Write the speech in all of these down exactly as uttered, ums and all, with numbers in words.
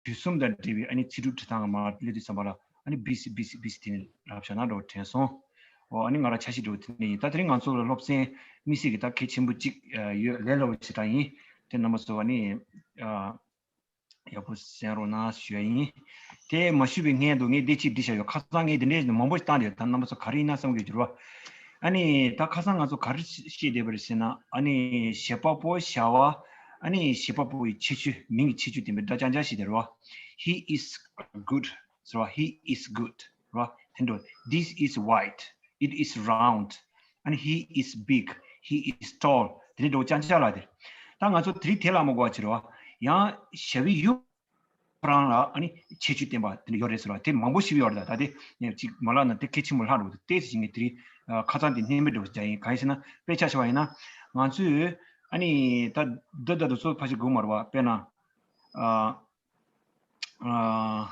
དུས་གསུམ་དང་འབྲེལ་བའི་ཨ་ནི་ཚིག་གྲུབ་འབྲི་སྟངས་མར་སླེབས་དུས་ཙམ་པ་ལ་ཨ་ནི་བི་སི་བི་སི་བི་སི་དེ་ནས་ལབ་བཞག་ན་འགྲོ་དྲན་སོང་། འོ་ཨ་ནི་ང་རང་འཆར་གཞི་འགྲོ་དེ་ནས་ཡིན། ད་དེ་རིང་ང་ཚོ་ལ་སློབ་ཚན་དམིགས་བསལ་གྱི་ད་གལ་ཆེན་པོ་གཅིག་ཡོད་ལས་སླ་པོ་ཞེ་དྲག་ཡིན། དེ་རྣམ་པ་ཚོ་ཨ་ནི་ཡག་པོ་གསན་རོགས་གནང་ཞུ་ཡ་ཡིན། དེ་མ་ཞུས་པའི་སྔོན་དུ་ངས་འདི་གཅིག་བྲིས་བཞག་ཡོད། ཁ་སང་ངས་འདི་འདྲའི་མང་པོ་ཞིག་བཏང་ཡོད། ད་རྣམ་པ་ཚོ་ག་རེ་ཡིན་ན་བསམ་གྱི་འགྱུར་བ། ཨ་ནི་ད་ཁ་སང་ང་ཚོ་ག་རེ་བཤད་བསྡད་པ་རེད་ཟེར་ན་ཨ་ནི་བྱེད་པ་པོ་བྱ་བ་ཨ་ནི་བྱེད་པ་པོ་ཡི་ཁྱད་ཆོས་མིང་གི་ཁྱད་ཆོས་བསྟན་པའི་སྒྲ་རྐྱང་རྐྱང་ཞིག་དེ་རེད་བ། He is good ཟེར་བ། He is good རེད་བ། དེ་འདྲ། This is white. It is round. And he is big. He is tall. དེ་འདྲ་འགྲོ་རྐྱང་རྐྱང་ལ་དེ། ད་ང་ཚོ་དེ་རིང་དེ་ལ་མ་གོ་བ་བྱེད་རེད་བ། ཡང་བྱ་བའི་ཡུལ་ཁོ་རང་ལ་ཨ་ནི་ཁྱད་ཆོས་བསྟན་པ་དེ་འདྲ་ཡོད་རེད་ཟེར་བ། དེ་མང་པོ་ཞིག་ཡོད་རེད། ད་ད་དེ་ནས་ཅིག་མ་ལབ་ན་དེ་གལ་ཆེན་པོ་ལྷག་འགྲོ་གི་འདུག་ཏོག་ཙམ་ཞིག་ངས་དེ་རིང་ཁ་སང་དེ་སྣོན་མེད་འགྲོ་བྱ་ཡིན། གང་ཡིན་ཟེར་ན་དཔེ་ཆ་བཞག་པ་ཡིན་ན་ང་ཚོས་ཨ་ནི་ད་འདི་ད་དུ་ཚོ་ཕ་ཞིག་སྒུག་མ་རེད་བ། དཔེར་ན་ཨ། ཨ།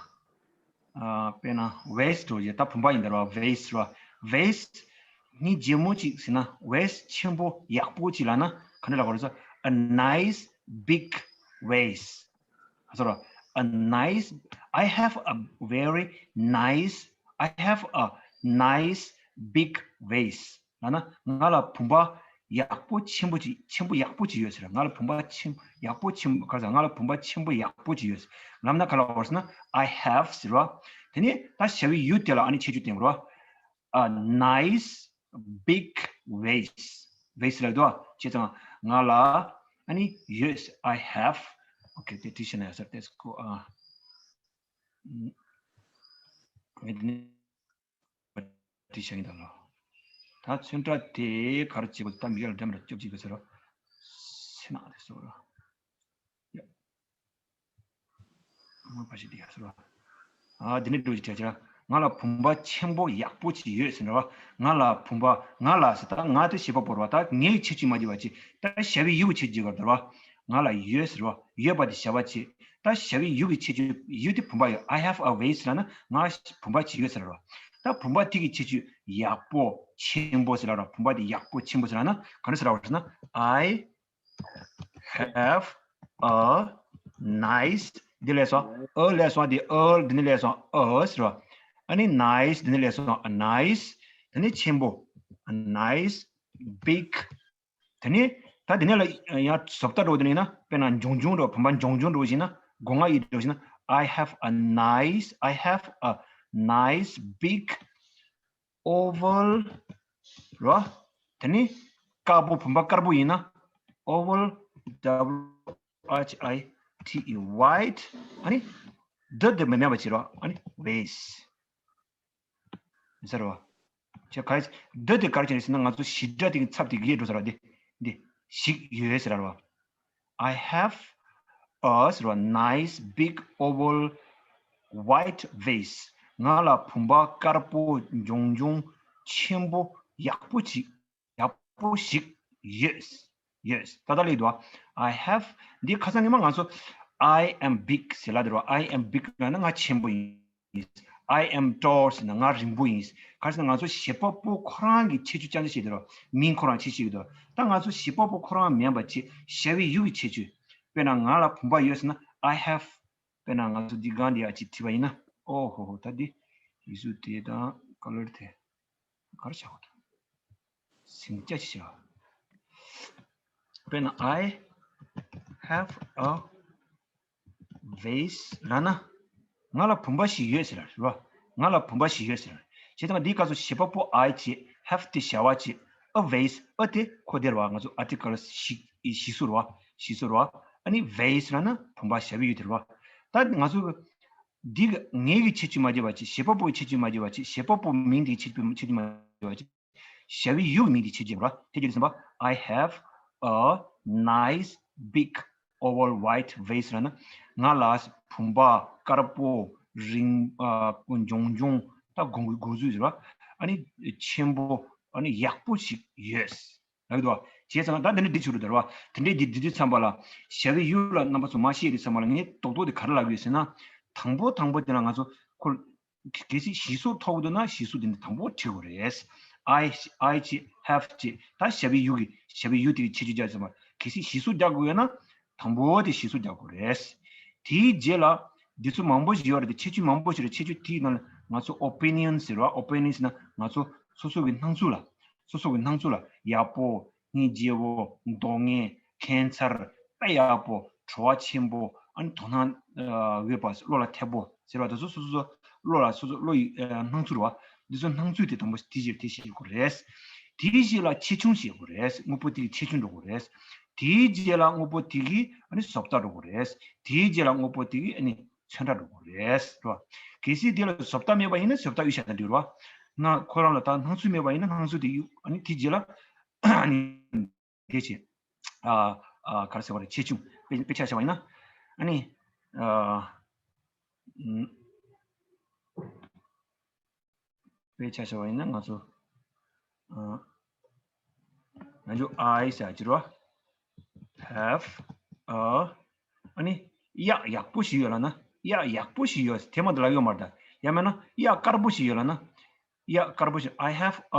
ཨ། དཔེར་ན་vase འགྲོ་རྗེས་ད་བུམ་པ་ཡིན་ད་ར། vase ར། vase ནི་ལྗིད་མོ་ཅིག་ཟེར་ན་vase ཆེན་པོ་ཡག་པོ་ཅིག་ལབ་ན་ག་འདྲ་ལབ་དགོས་རེད་ཟེར། A nice big vase. ཨ་སོ་ར། A nice, I have a very nice, I have a nice big vase. ལབ་ན་ང་ལ་བུམ་པ་ཡག་པོ་ཆེན་པོ་ཅིག་ཆེན་པོ་ཡག་པོ་ཅིག་ཡོད་ཟེར། ང་ལ་བུམ་པ་ཆེན་ཡག་པོ་ཆེན་ག་རེ་ཟེར། ང་ལ་བུམ་པ་ཆེན་པོ་ཡག་པོ་ཅིག་ཡོད་ཟེར། ལབ་ན་ག་ལབ་དགོས་ཟེར་ན་I have ཟེར་བ། དེ་ནས་ད་བྱ་བའི་ཡུལ་དེ་ལ་ཨ་ནི་ཁྱད་ཆོས་བསྟན་དགོས་ར། A nice big vase. vase ལབ་དུས་བྱས་ཙང་ང་ལ་ཨ་ནི་ཡོད། I have. Okay དེ་བྲིས་ཤེས་ན་ཡག་ས་རེད། དེ་ཚོ་ཨ། ངས་དེ་ནས་བྲིས་བཞག་ཡིན་ད་ལོ། ད་ཚོན་ཁྲ་དེ་ག་རེ་བྱེད་དགོས། ད་མི་ཡར་འགྲམ་ར་སྐྱོབ་ཅིག་གི་ཟེར་རོ། སེ་ན་དེ་སོ་ར། ཡ། ང་ཕ་ཤི་དེ་ཡ་ཟེར་རོ། ཨ་དེ་ནས་འགྲོ་ཅིག་བྱ་བྱ། ང་ལ་བུམ་པ་ཆེན་པོ་ཡག་པོ་ཅིག་ཡོད་ཟེར་རོ། ང་ལ་བུམ་པ་ང་ལ་ཟེར་ད་ང་དེ་བྱེད་པ་པོ་ར་བ། ད་ངའི་ཁྱད་ཆོས་མ་བརྗེ་བ་ཅིག་ད་བྱ་བའི་ཡུལ་གྱི་ཁྱད་ཆོས་བརྗེ་བ་ད་ར་བ། ང་ལ་ཡོད་ཟེར་རོ། ཡོད་པ་དེ་བྱ་བ་བྱེད། ད་བྱ་བའི་ཡུལ་གྱི་ཁྱད་ཆོས་ཡུལ་དེ་བུམ་པ་ཡོད། I have a vase ལབ་ན་ང་བུམ་པ་ཅིག་ཡོད་ཟེར་རོ། ད་བུམ་པ་དེ་གི་ཁྱད་ཆོས་ཡག་པོ་ཆེན་པོ་ཟེར་ལ་ར། བུམ་པ་དེ་ཡག་པོ་ཆེན་པོ་ཟེར་ལ་ན་ག་འདྲ་ཟེར་ར་བ་ཟེར་ན། I have a nice འདི་ལས་སོང་། a ལས་སོང་། དེ་a འདི་ནས་ལས་སོང་། a ཟེར་རོ། ཨ་ནི་nice འདི་ནས་ལས་སོང་། a nice དེ་ནས་ཆེན་པོ། a nice big དེ་ནས་ད་དེ་ནས་ལ་ཡང་བཟོ་ལྟ་འགྲོ་དེ་ནས་ན་དཔེར་ན་འབྱུང་འབྱུང་འགྲོ། བུམ་པ་འབྱུང་འབྱུང་འགྲོ་བཞིན་ན་སྒོ་ང་ཡི་འགྲོ་བཞིན་ན། I have a nice, I have a nice big oval ར། དེ་ནས་དཀར་པོ། བུམ་པ་དཀར་པོ་ཡིན་ན་oval, W H I T E, white ཨ་ནི་འདི་འདི་མི་མེད་པ་བྱེད་ར། ཨ་ནི་vase ཟེར་བ། ཁྱེད་ག་རེ་འདི་དེ་ག་རེ་བྱས་ནས་ཟེར་ན་ང་ཚོ་བྱེད་སྒྲ་དེ་གི་ཚབ་དེ་གི་ཡེ་འགྲོ་ཟེར་བ། འདི་འདི་ཞིག་ཡོད་ཟེར་བ། I have a ཟེར་བ། nice big oval white vase. ང་ལ་བུམ་པ་དཀར་པོ་འབྱུང་འབྱུང་ཆེན་པོ་ཡག་པོ་ཅིག་ཡག་པོ་ཞིག་ཡོད། ཡོད། ད་ལྟ་ལས་འདུག I have འདི་ཁ་སང་ཉི་མ་ང་ཚོ་I am big ཟེར་ལ་དེ་རོ། I am big ལབ་ན་ང་ཆེན་པོ་ཡིན། I am tall ཟེར་ན་ང་རིང་པོ་ཡིན། ག་རེ་ཟེར་ན་ང་ཚོ་བྱེད་པ་པོ་ཁོ་རང་གི་ཁྱད་ཆོས་རྐྱང་རྐྱང་བཤད་དེ་རོ། མིང་ཁོ་རང་ཁྱད་ཆོས་ཀྱི་འདུག་ད་ང་ཚོ་བྱེད་པ་པོ་ཁོ་རང་མིན་པ་ཅིག་བྱ་བའི་ཡུལ་གྱི་ཁྱད་ཆོས། དཔེར་ན་ང་ལ་བུམ་པ་ཡོད་ཟེར་ན་I have དཔེར་ན་ང་ཚོ་འདི་སྒང་འདི་ཡ་ཅིག་བྲིས་པ་ཡིན་ན། ཨོ་ཧོ་ཧོ། ད་འདི་ཡིག་གཟུགས་དེ་དང་ཀ་ལར་དེ་ག་རེ་བྱ་དགོས་འདུག་སིང་ཅ་ཅི་བྱ། དཔེར་ན་I have a vase ལབ་ན་ང་ལ་བུམ་པ་ཞིག་ཡོད་ཟེར་ར། རེད་བ། ང་ལ་བུམ་པ་ཞིག་ཡོད་ཟེར་ར། བྱས་ཙང་འདིའི་སྐབས་སུ་བྱེད་པ་པོ་I བྱེད། have དེ་བྱ་བ་བྱེད། a vase a དེ་ཁོ་དེ་རེད་བ། ང་ཚོ་article གཞི་གཞི་སུ་རེད་བ། གཞི་སུ་རེད་བ། ཨ་ནི་vase ལབ་ན་བུམ་པ་བྱ་བའི་ཡུལ་དེ་རེད་བ། ད་ང་ཚོ་འདི་གི་ངེད་ཀྱི་ཁྱད་ཆོས་མ་བརྗེ་བ་བྱེད། བྱེད་པ་པོའི་ཁྱད་ཆོས་མ་བརྗེ་བ་བྱེད། བྱེད་པ་པོ་མིང་དེའི་ཁྱད་ཆོས་ཁྱད་ཆོས་མ་བརྗེ་བ་བྱེད། བྱ་བའི་ཡུལ་མིང་དེའི་ཁྱད་ཆོས་རེད་བ། དེ་ཁྱད་ཆོས་ཟིན་པ། I have a nice big oval white vase ལབ་ན་ང་ལ་བུམ་པ་དཀར་པོ་རིང་ཨ་འབྱུང་འབྱུང་ད་གོང་གི་གོང་ཚུལ་ཟེར་བ། ཨ་ནི་ཆེན་པོ་ཨ་ནི་ཡག་པོ་ཞིག་ཡོད། ལབ་འདུག་བ། བྱས་ཙང་ད་འདི་ནི་འདི་ཆུ་རུ་དར་བ། དེ་འདྲའི་འདི་འདི་འདི་ཚང་པ་ལ་བྱ་བའི་ཡུལ་ལ་རྣམ་པ་ཚོ་མ་ཤེས་དུས་ཚང་པ་ལ་ངས་རྡོག་རྡོག་དེ་ག་རེ་ལབ་ཡོད་ཟེར་ན། དང་པོ་དང་པོ་དེ་ལ་ང་ཚོ་ཁོ་གལ་སྲིད་གཞི་སུ་ཐོགས་འདུག་ན་གཞི་སུ་དེ་འདི་དང་པོ་བྲིས་དགོས་རེད། I I བྱེད། have བྱེད། ད་བྱ་བའི་ཡུལ་གྱི་བྱ་བའི་ཡུལ་དེ་གི་ཁྱད་ཆོས་རྒྱག་ཚང་པ་གལ་སྲིད་གཞི་སུ་རྒྱག་དགོས་ཡོད་ན་དང་པོ་དེ་གཞི་སུ་རྒྱག་དགོས་རེད། དེའི་རྗེས་ལ་ འདི་ཚོ་མང་པོ་ཞིག་ཡོད་རེད་དེ། ཁྱད་ཆོས་མང་པོ་ཞིག་རེད། ཁྱད་ཆོས་དེའི་ནང་ལ་ང་ཚོ་opinion ཟེར་བ། opinion ཟེར་ན་ང་ཚོ་སོ་སོ་གི་སྣང་ཚུལ་ལ། སོ་སོ་གི་སྣང་ཚུལ་ལ་ཡག་པོ། སྙིང་རྗེ་བོ། མདོག་ངན། ཁྱད་མཚར། དཔེ་ཡག་པོ། བྲོ་བ་ཆེན་པོ། ཨ་ནི་དོ་སྣང་ཡོད་པ། བློ་ལ་འཐད་པོ་ཟེར་བ་དེ་ཚོ་སོ་སོ་སོ་བློ་ལ། སོ་སོ་བློ་ཡི་སྣང་ཚུལ་རེད་བ། འདི་ཚོ་སྣང་ཚུལ་དེ་དང་པོ་དེའི་རྗེས་དེ་བཤད་དགོས་རེད། དེའི་རྗེས་ལ་ཆེ་ཆུང་བཤད་དགོས་རེད། དངོས་པོ་དེ་གི་ཆེ་ཆུང་འགྲོ་དགོས་རེད། དེའི་རྗེས་ལ་དངོས་པོ་དེ་གི་ཨ་ནི་བཟོ་ལྟ་འགྲོ་དགོས་རེད། དེའི་རྗེས་ལ་དངོས་པོ་དེ་གི་ཨ་ནི་ཚོན་ཁྲ་འགྲོ་དགོས་རེད། རེད་བ། གལ་སྲིད་དེ་ལ་བཟོ་ལྟ་མེད་པ་ཡིན་ན་བཟོ་ལྟ་གཡུག་བཞག་ན་འགྲིག་རེད་བ། ང་ཁོ་རང་ལ་ད་སྣང་ཚུལ་མེད་པ་ཡིན་ན་སྣང་ཚུལ་དེ་གཡུག་ཨ་ནི་དེའི་རྗེས་ལ་ཨ་ནི། དེ་བྱས། ཨ། ཨ། ག་རེ་ཟེར་བ་རེད། ཆེ་ཆུང་དཔེ་དཔེ་ཆ་བཞག་པ་ཡིན་ན། ཨ་ནི། ཨ། ཨམ། དཔེ་ཆ་བཞག་པ་ཡིན་ན་ང་ཚོ། ཨ། ང་ཚོ་I ཟེར་གྱི་རེད་བ། Have a ཨ་ནི་གཡག་ཡག་པོ་ཞིག་ཡོད་ལབ་ན། གཡག་ཡག་པོ་ཞིག་ཡོད་དེ་མ་གཏོགས་ལབ་ཡོད་མ་རེད་ད། ཡང་མིན་ན་གཡག་དཀར་པོ་ཞིག་ཡོད་ལབ་ན། གཡག་དཀར་པོ་ཞིག I have a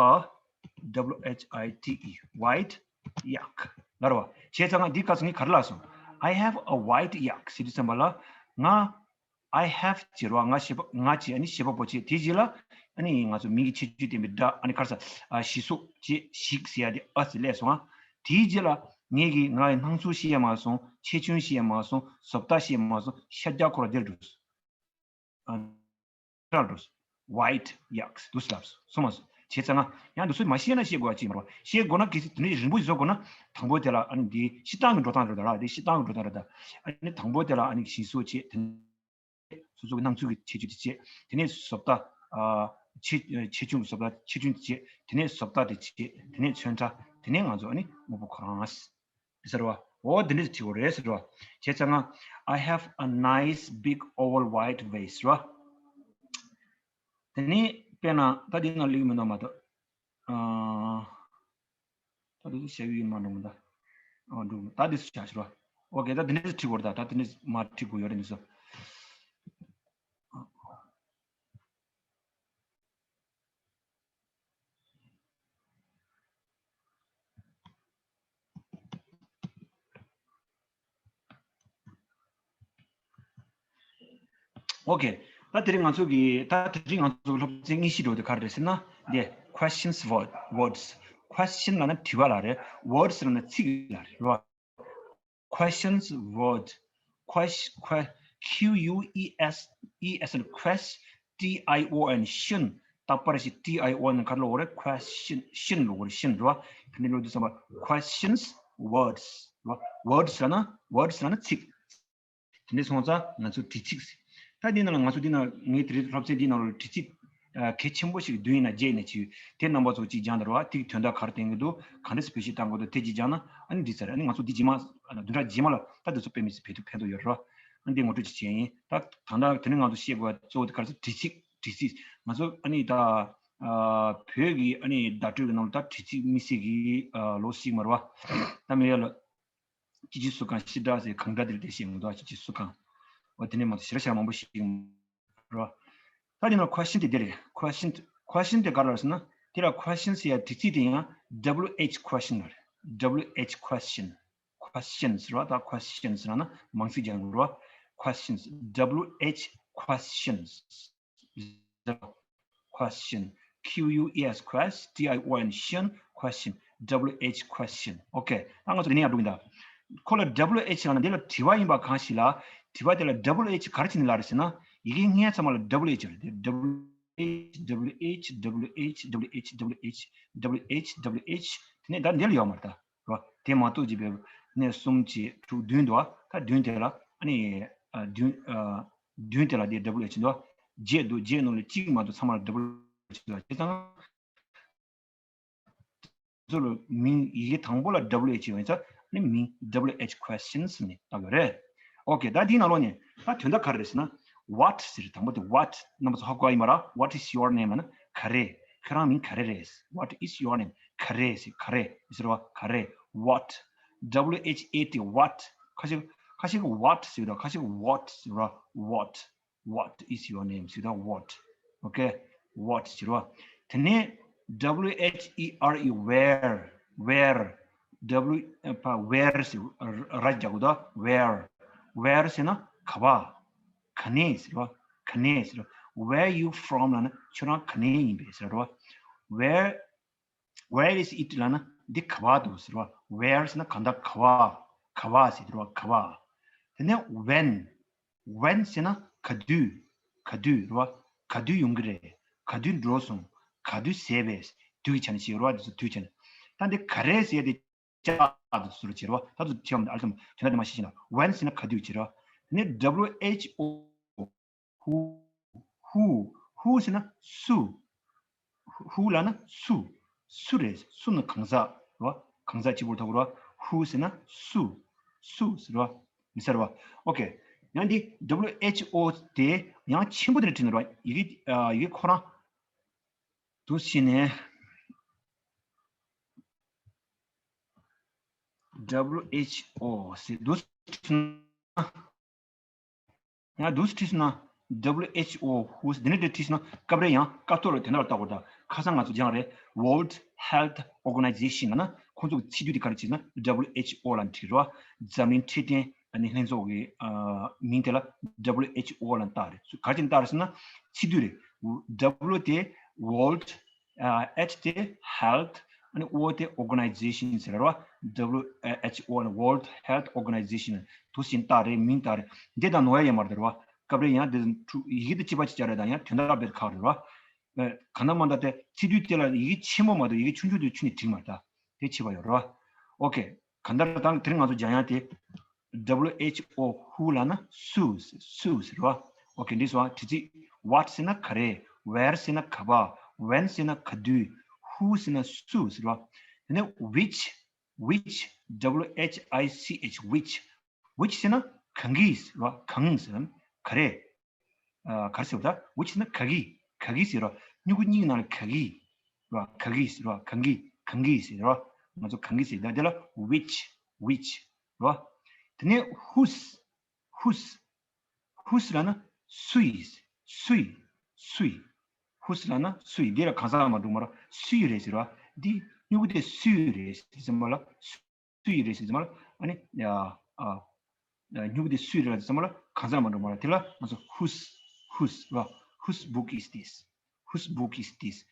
W H I T E, white yak ལབ་རེད་བ། བྱས་ཙང་ང་འདི་སྐབས་སུ་ངས་ག་རེ་ལབ་སོང་། I have a white yak ཟེར་དུས་ཙམ་པ་ལ། ང་I have ཅེས་རེད་བ། ང་ཞེས་པ། ང་ཅེས་ཨ་ནི་ཞེས་པ་པོ་ཅེས། དེའི་རྗེས་ལ་ཨ་ནི་ང་ཚོ་མིང་གི་ཁྱད་ཆོས་ལྡན་པའི་སྒྲ། ཨ་ནི་ག་རེ་ཟ། ཨ། ཞེས་སོགས་ཅེས་ཞིག་ཟེར་ཡ་དེ་ཨ་ཟེར་སླེབས་སོང་ང་། དེའི་རྗེས་ལ་ངས་ཀྱིས་ང་ཡི་སྣང་ཚུལ་བཤད་ཡ་མ་སོང་། ཆེ་ཆུང་བཤད་ཡ་མ་སོང་། བཟོ་ལྟ་བཤད་ཡ་མ་སོང་། ཤར་རྒྱག་ཁོ་ར་དེར་འགྲོ། ཨ། ཁྲ་འགྲོ། White yaks འདུག་སེ་ལབ་སོང་མ་སོང་། བྱས་ཙང་ང་ཡང་འདུག་སེ་མ་བཤད་ན་བཤད་དགོས་པ་ཅིག་མ་རེད་བ། བཤད་དགོས་ན་གལ་སྲིད་དེ་འདྲའི་རིང་པོ་ཞིག་བཟོ་དགོས་ན། དང་པོ་དེ་ལ་ཨ་ནི་འདི་སྤྱིར་བཏང་གི་འགྲོ་སྟངས་རེད་ད་ར། འདི་སྤྱིར་བཏང་གི་འགྲོ་སྟངས་རེད་ད། ཨ་ནི་དང་པོ་དེ་ལ་ཨ་ནི་ཞེས་སོགས་བྱས། དེ་ནས་སོ་སོ་གི་སྣང་ཚུལ་གྱི་ཁྱད་ཆོས་དེ་བྱས། དེ་ནས་བཟོ་ལྟ། ཨ། ཆེ་ཆེ་ཆུང་གི་བཟོ་ལྟ་ཆེ་ཆུང་དེ་བྱས། དེ་ནས་བཟོ་ལྟ་དེ་བྱས། དེ་ནས་ཚོན་ཁྲ། དེ་ནས་ང་ཚོ་ཨ་ནི་དངོས་པོ་ཁོ་རང་། ཟེར་བ། འོ་འདི་འདྲ་ཞིག་བྲིས་དགོས་རེད་ཟེར་བ། བྱས་ཙང་ང་། I have a nice big oval white vase ཟེར་བ། དེ་ནས་དཔེར་ན་ད་འདི་ནང་སླེབས་ཀྱི་མི་འདུག་མ་གཏོགས། ཨ། ད་འདི་ཚོ་བྱ་བའི་ཡིན་མ་འགྲོ་མི་འདུག་ཨ། འགྲོ་ད་འདི་ཚོ་བྱ་ཟེར་བ། ཨོ་ཀེ། ད་འདི་འདྲ་ཞིག་བྲིས་དགོས་རེད་ད། ད་འདི་འདྲ་མ་བྲིས་དགོས་ཡོད་རེད་འདི་ཚོ། ཨོ་ཀེ། ད་དེ་རིང་ང་ཚོ་གི། ད་དེ་རིང་ང་ཚོ་གི་སློབ་ཚན་དངོས་གཞི་འགྲོ་དེ་ག་རེ་རེད་ཟེར་ན། འདི་questions word words། Question ལབ་ན་དྲི་བ་ལ་རེད། Words ལབ་ན་ཚིག་ལ་རེད་རོ། Questions word ques que q u e s e s ན་ques tion རྟག་པར་ཞིག tion ག་རེ་ལབ་དགོས་རེད། question tion ལབ་དགོས་རེད། tion རེད་བ། དེ་འདྲ་ལབ་དུས་ཙམ་པ་questions words རེད་བ། Words ལབ་ན། Words ལབ་ན་ཚིག་དེ་འདྲ་སོང་ཙང་ང་ཚོ་དྲི་ཚིག་ད་འདི་ནང་ལ་ང་ཚོ་འདི་ནང་ངའི་དེ་རིང་སློབ་ཚན་འདི་ནང་ལ་དྲི་ཚིག་ཨ། གལ་ཆེན་པོ་ཞིག་བདུན་ཡིན་ན་བརྒྱད་ཡིན་ན་ཅིག་དེ་རྣམ་པ་ཚོ་གཅིག་སྦྱངས་དང་རོ། དེ་གི་དོན་དག་ག་རེ་བསྟན་གྱི་འདུག་ག་འདྲ་སེ་བེད་སྤྱོད་བཏང་དགོས་འདུག་དེ་གཅིག་སྦྱངས་ན་ཨ་ནི་འགྲིག་ས་རེད། ཨ་ནི་ང་ཚོ་འདི་རྗེས་མ། ཨ། བདུན་ཕྲག་རྗེས་མ་ལ་ད་འདི་ཚོ་དཔེ་མི་སྲིད་ཕན་ཐོགས་ཕན་ཐོགས་ཡོད་རེད་རོ། ཨ་ནི་འདི་ངོ་སྤྲོད་ཅིག་བྱས་ཡིན། ད་ད་ལྟ་དེ་རིང་ང་ཚོ་བཤད་དགོས་པ་གཙོ་བོ་དེ་ག་རེ་ཟེར། དྲི་ཚིག་དྲི་ཚིག་ང་ཚོ་ཨ་ནི་ད། ཨ། བོད་ཀྱི་ཨ་ནི་བརྡ་སྤྲོད་ཀྱི་ནང་ལ་ད་དྲི་ཚིག་དམིགས་བསལ་གྱི། ཨ། ལོ་ཞིག་མ་རེད་བ། ད་མི་ཡ་ལ། ཅི་ཅི་སུ་གང་ཤི་དྲག་ཟེར་གང་འདྲ་དེར་དེ་བཤད་མི་འདུག་ཅི་ཅི་སུ་གང་། འོ་དེ་ནས་མ་གཏོགས་ཞེ་དྲག་ཞེ་དྲག་མང་པོ་ཞིག་མ་རེད། ད་དེ་ན་question དེ་འདི་རེད། Question question དེ་ག་རེ་ཟེར་ན། དེ་ལ་question ཟེར་ཡ་དྲི་ཚིག་དེ་ཡང་W H question ལ་རེད། W H question questions ཟེར་བ། ད་questions ཟེར་ན་མང་ཚིག་རྒྱག་དགོས་རེད་བ། Questions W H questions Question Q U E S quest T I O N tion question W H question okay ད་ང་ཚོ་དེ་ནས་ཡར་འགྲོ་གི་ཡིན་ད། ཁོ་ལ་W H ལབ་ན་འདི་ལ་དྲི་བ་ཡིན་པ་གང་ཞིག་ལ། དྲི་བ་དེ་ལ་W H ག་རེ་བྱས་ནས་ལབ་རེད་ཟེར་ན། ཡི་གེ་སྔོན་ཚང་མ་ལ་W H རེད་དེ། W H W H W H W H W H W H W H དེ་ནས་ད་འདི་ལ་ཡོད་མ་རེད་ད། རོ། དེ་མ་གཏོགས་ཀྱི་བེ་ནས་གསུམ་བཅས་དྲུག་བདུན་འདུག་ད་བདུན་དེ་ལ་ཨ་ནི་ཨ་བདུན་ཨ་བདུན་དེ་ལ་དེ་W H འདུག་བརྒྱད་འདུག་བརྒྱད་ནང་ལ་གཅིག་མ་གཏོགས་ཚང་མ་ལ་W H འདུག་བྱས་ཙང་། ཚོ་ལ་མིང་ཡི་གེ་དང་པོ་ལ་W H ཡོད་ཙང་ཨ་ནི་མིང་W H questions ནས་བཏགས་ཡོད་རེད། ཨོ་ཀེ། ད་དེའི་ནང་ལོགས་ནས་ད་དོན་དག་ག་རེ་རེད་ཟེར་ན། What ཟེར། དང་པོ་དེ་what རྣམ་པ་ཚོ་ཧ་གོ་ཡིན་པ་ར། What is your name ལབ་ན་ག་རེ། ཁྱོད་རང་མིང་ག་རེ་རེད། What is your name ག་རེ་ཟེར། ག་རེ་ཟེར་བ་ག་རེ། What W H A T what ཁ་ཤས་ཁ་ཤས་what ཟེར་དང་ཁ་ཤས་what ཟེར་བ། What What is your name ཟེར་དང་what okay what ཟེར་བ། དེ་ནས་W H E R E where where W ཕ་where ཟེར་ར་རྒྱག་གོ་ད། Where where ཟེར་ན་ག་པ། ག་ ག་ནས་ཟེར་བ། ག་ནས་ཟེར་བ། Where you from ལབ་ན་ཁྱོད་རང་ག་ནས་ཡིན་པས་ཟེར་བ། Where, where is it ལབ་ན་འདི་ག་བ་འདུག་ཟེར་བ། Where ཟེར་ན་གང་ལྟར་ག་བ། ག་བ་ཟེར་བ། ག་བ། དེ་ནས་when, when ཟེར་ན་ག་དུས། ག་དུས་རེད་བ། ག་དུས་ཡོང་གི་རེད། ག་དུས་འགྲོ་སོང་། ག་དུས་ཟེར་བས། དུས་ཀྱི་ཆ་ནས་ཤེས་རེད་བ། དེ་ཚོ་དུས་ཆ་ནས། ད་འདི་ག་རེ་ཟེར་ཏེ་ཅག་དུ་སུ་རུ་བྱེད་རོ། ད་དུ་ཆེ་བ་ཨ་ལྟ་དོན་དག་དེ་མ་ཤེས་ཤེས་ན། When ཟེར་ན་ག་དུས་བྱེད་རོ། ནི་W H O, who, who, who ཟེར་ན་སུ། Who ལབ་ན་སུ། སུ་རེད། སུ་ནི་གང་ཟག་རོ། གང་ཟག་གཅིག་པོར་ཐོགས་རོ། Who ཟེར་ན་སུ། སུ་ཟེར་རོ། མི་ཟེར་རོ། Okay. ཡང་འདི་W H O དེ་ཡང་ཆེན་པོ་དེ་ནས་བྲིས་ནི་རོ། ཡི་གེ་ཨ་ཡི་གེ་ཁོ་རང་དུ་ཕྱིན་ནས། W H O ཟེར་འདུག་སེ་བྲིས་ན། ཡང་འདུག་སེ་བྲིས་ན། W H O who ཟེར་འདི་ནས་འདི་བྲིས་ན་སྐབས་རེ་ཡང་སྐབས་ཐོག་ལ་དོན་དག་ལ་བལྟ་དགོས། ད་ཁ་སང་ང་ཚོ་སྦྱངས་རེད། World Health Organization ལབ་ན་ཁོང་ཚོ་གི་ཚིག་སྡུད་དེ་ག་རེ་བྱས་ན་W H O ལབ་བྲིས་རོ། འཛམ་གླིང་འཕྲོད་བསྟེན་ཨ་ནི་ལྷན་ཚོགས་ཀྱི་ཨ་མིང་དེ་ལ་W H O ལབ་བཏགས་རེད། ག་རེ་བྱས་ནས་བཏགས་རེད་ཟེར་ན་ཚིག་སྡུད་རེད། W དེ་World ཨ་H དེ་health ཨ་ནི་O དེ་organization ཟེར་རོ། W H O ཨ་ནི་World Health Organization དུ་ཕྱིན་བཏགས་རེད། མིང་བཏགས་རེད། འདི་དང་ནོར་ཡ་ཡ་མ་རེད་རོ། སྐབས་རེ་ཡང་འདི་ཡི་གེ་དེ་གཅིག་པ་གཅིག་རྐྱང་རེད། ད་ཡང་དོན་དག་རྦད་ཁག་རེད་རོ། ཨ་གང་ལྟར་མ་ལྟར་དེ་ཚིག་སྡུད་དེ་ལ་ཡི་གེ་ཆེན་པོ་མ་གཏོགས་ཡི་གེ་ཆུང་ཆུང་དེ་ཆུང་ནས་བྲིས་མ་རེད། ད་དེ་ཕྱེ་བ་ཡོད་རོ། Okay. གང་ལྟར་ད་དེ་རིང་ང་ཚོ་སྦྱང་ཡ་དེ། W H O who ལབ་ན་སུ། སུ་ཟེར་བ། Okay འདི་སོ་དྲི་ཚིག what ཟེར་ན་ག་རེ། Where ཟེར་ན་ག་བ། When ཟེར་ན་ག་དུས། Who ཟེར་ན་སུ་ཟེར་བ། དེ་ནས་which, which, W H I C H, which, which ཟེར་ན་གང་གི་ཟེར་བ། གང་ཟེར་ན་ག་རེ། ཨ་ག་རེ་ཟེར་བ། ད་which ཟེར་ན་ག་གི། ག་གི་ཟེར་བ། སྨྱུ་གུ་གཉིས་ནང་ལ་ག་གི་ར། ག་གི་ཟེར་བ། གང་གི། གང་གི་ཟེར་བ། ང་ཚོ་གང་གི་ཟེར། ད་དེ་ལ་which, which ར། དེ་ནས་whose, whose, whose ལབ་ན་སུ་ཡིས། སུ་ཡིས། སུ་ཡིས། Whose ལབ་ན་སུ་ཡིས། འདི་ལ་གང་ཟག་མ་འགྲོ་མ་ར། སུ་ཡི་རེད་ཟེར་བ། འདི་སྨྱུ་གུ་དེ་སུ་ཡི་རེད་ཟེར་མ་ལ། སུ་ཡི་རེད་ཟེར་ཙམ་པ་ལ་ཨ་ནི་ཡ་ཨ་སྨྱུ་གུ་དེ་སུ་ཡི་རེད་ཟེར་ཙམ་པ་ལ་གང་ཟག་མ་འགྲོ་མ་རེད། དེ་ལ་ང་ཚོ་whose, whose ར། Whose book is this? Whose book is this?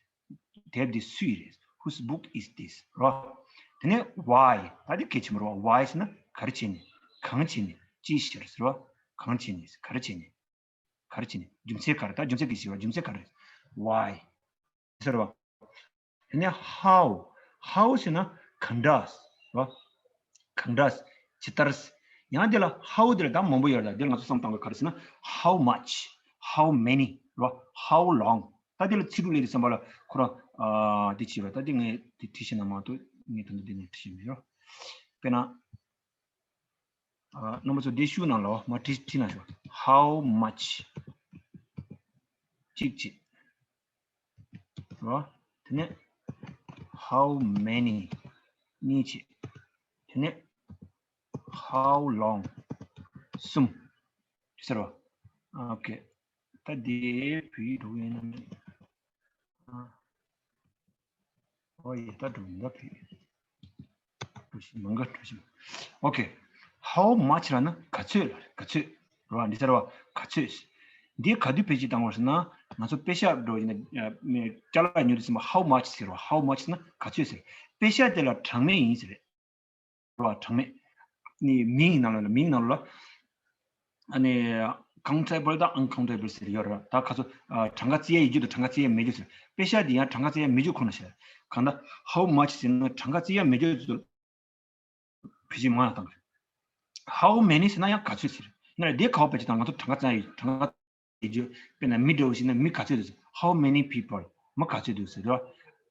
དེབ་འདི་སུ་ཡི་རེད། Whose book is this ར། དེ་ནས་why ད་འདི་གལ་ཆེན་པོ་རེད་བ། Why ཟེར་ན་ག་རེ་བྱས་ནས། གང་བྱས་ནས། ཅིའི་ཕྱིར་ཟེར་བ། གང་བྱས་ནས། ག་རེ་བྱས་ནས། ག་རེ་བྱས་ནས། རྒྱུ་མཚན་ག་རེ། ད་རྒྱུ་མཚན་གྱི་ཞིག་ར། རྒྱུ་མཚན་ག་རེ། Why ཟེར་བ། དེ་ནས་how, how ཟེར་ན་གང་འདྲ་ར། གང་འདྲ། ཇི་ལྟར། ཡང་དེ་ལ་how དེ་ལ་ད་མང་པོ་ཡོད་རེད། དེ་ལ་ང་ཚོ་བསམ་བཏང་དགོས་ག་རེ་ཟེར་ན་how much, how many ར། How long ད་དེ་ལ་ཚིག་འབྲུ་ལས་དེ་བསམ་པ་ལ་ཁོ་ར་ཨ་དེ་བྱེད་པ། ད་དེ་ངས་དེ་བྲིས་ཤེས་ན་མ་གཏོགས་ངས་ད་འདི་དེ་ནས་བྲིས་ཤེས་མེད་ར། དཔེར་ན། ཨ་རྣམ་པ་ཚོ་འདི་ཤུགས་ནང་ལོ་མ་བྲིས་བྲིས་ན་ཤོག How much གཅིག་བྱས། རོ། དེ་ནས་how many གཉིས་བྱས། དེ་ནས་how long གསུམ། ཟེར་བ། ཨོ་ཁེ། ད་དེ་བོད་ཡིག་འགྲོ་གི་ཡིན་ན་མིན། ཨ། ཨོ་ཡེ་ད་འགྲོ་གི་ཡིན། ད་བོད་ཡིག་འགྲོ་བཞིན། མང་ག་འགྲོ་བཞིན། ཨོ་ཁེ། How much ལབ་ན་ག་ཚོད་ལ་ག་ཚོད། རོ། འདི་ཟེར་བ་ག་ཚོད། འདི་ག་དུས་བེད་སྤྱོད་བཏང་བ་ཟེར་ན་ང་ཚོ་པེ་ཤག་འགྲོ་ཡིན་ན་ཅ་ལག་ཉོ་དུས་ཙམ་པ་how much ཟེར་བ། How much ཟེར་ན་ག་ཚོད་ཟེར། པེ་ཤག་དེ་ལ་གྲངས་མེད་ཡིན་ཟེར། རོ། གྲངས་མེད། ནི་མིང་ནང་ལ་མིང་ནང་ལ་ཨ་ནི་countable དང་uncountable ཟེར་ཡོད་ར། ད་ག་ཚོད་ཨ་གྲངས་ཀ་བརྩི་ཡ་ཡོད་རྒྱུ་དང་གྲངས་ཀ་བརྩི་ཡ་མེད་རྒྱུ་ཟེར། པེ་ཤག་འདི་ཡང་གྲངས་ཀ་བརྩི་ཡ་མེད་རྒྱུ་ཁོ་ན་ཟེར། གང་ལྟར་how much ཟེར་ན་གྲངས་ཀ་བརྩི་ཡ་མེད་རྒྱུ་ཚོ་བེད་སྤྱོད་མང་ཡང་བཏང་གི་རེད། How many ཟེར་ན་ཡང་ག་ཚོད་ཟེར། ན་ར་དེ་ག་བ་བེད་སྤྱོད་བཏང་ང་ཚོ་གྲངས་ཀ་བརྩི་ཡ་ཡོད། གྲངས་ཀ་དཔེར་ན་མི་འདྲ་བོ་ཞིག་ན་མི་ག་ཚོད་འདུག How many people མི་ག་ཚོད་འདུག་ཟེར་རོ།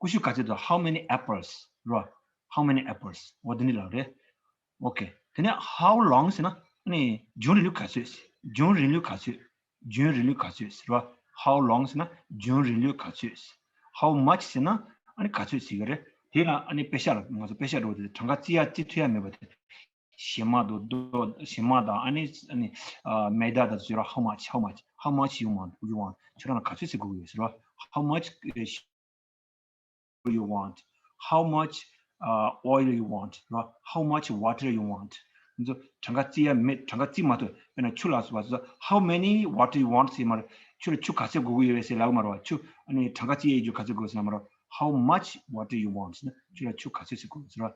ཀུ་ཤུ་ག་ཚོད་འདུག How many apples རོ། How many apples འོ་དེ་འདྲ་ལབ་རེད། ཨོ་ཁེ། དེ་ནས་how long ཟེར་ན་ཨ་ནི་རྒྱུན་རིང་ལུགས་ག་ཚོད། རྒྱུན་རིང་ལུགས་ག་ཚོད། རྒྱུན་རིང་ལུགས་ག་ཚོད་ཟེར་བ། How long ཟེར་ན་རྒྱུན་རིང་ལུགས་ག་ཚོད། How much ཟེར་ན་ཨ་ནི་ག་ཚོད་ཟེར་གི་རེད། དེ་ལ་ཨ་ནི་པེ་ཤག་ལ་ང་ཚོ་པེ་ཤག་འགྲོ་དེ་གྲངས་ཀ་བརྩི་ཡ་བརྩི་ཐུབ་ཡ་མེད་པ་དེ། ཞེ་མ་དང་རྡོ། ཞེ་མ་དང་ཨ་ནི་ཨ་ནི་ཨ་མེ་ད་དང་ཟེར་ར། How much, how much, how much you want, you want ཁྱོད་རང་ལ་ག་ཚོད་ཟེར་དགོས་ཀྱི་ཡོད་ཟེར་ར། How much you want, how much uh, oil you want ར། How much water you want, ཚོ་གྲངས་ཀ་བརྩི་ཡ་མེད། གྲངས་ཀ་བརྩི་མ་ཐུབ། དཔེར་ན་ཆུ་ལ་སོགས་པ་ཚོ། How many water you want ཟེར་མ་རེད། ཆུ་ལ་ཆུ་ག་ཚོད་དགོས་ཀྱི་ཡོད་པས་ཟེར་ལབ་མ་རེད་བ། ཆུ་ཨ་ནི་གྲངས་ཀ་བརྩི་ཡ་ཡོད་རྒྱུ་ག་ཚོད་དགོས་ཟེར་ལབ་མ་རེད། How much water you want ཟེར་ན་ཆུ་ལ་ཆུ་ག་ཚོད་ཞིག་དགོས་ཟེར་བ།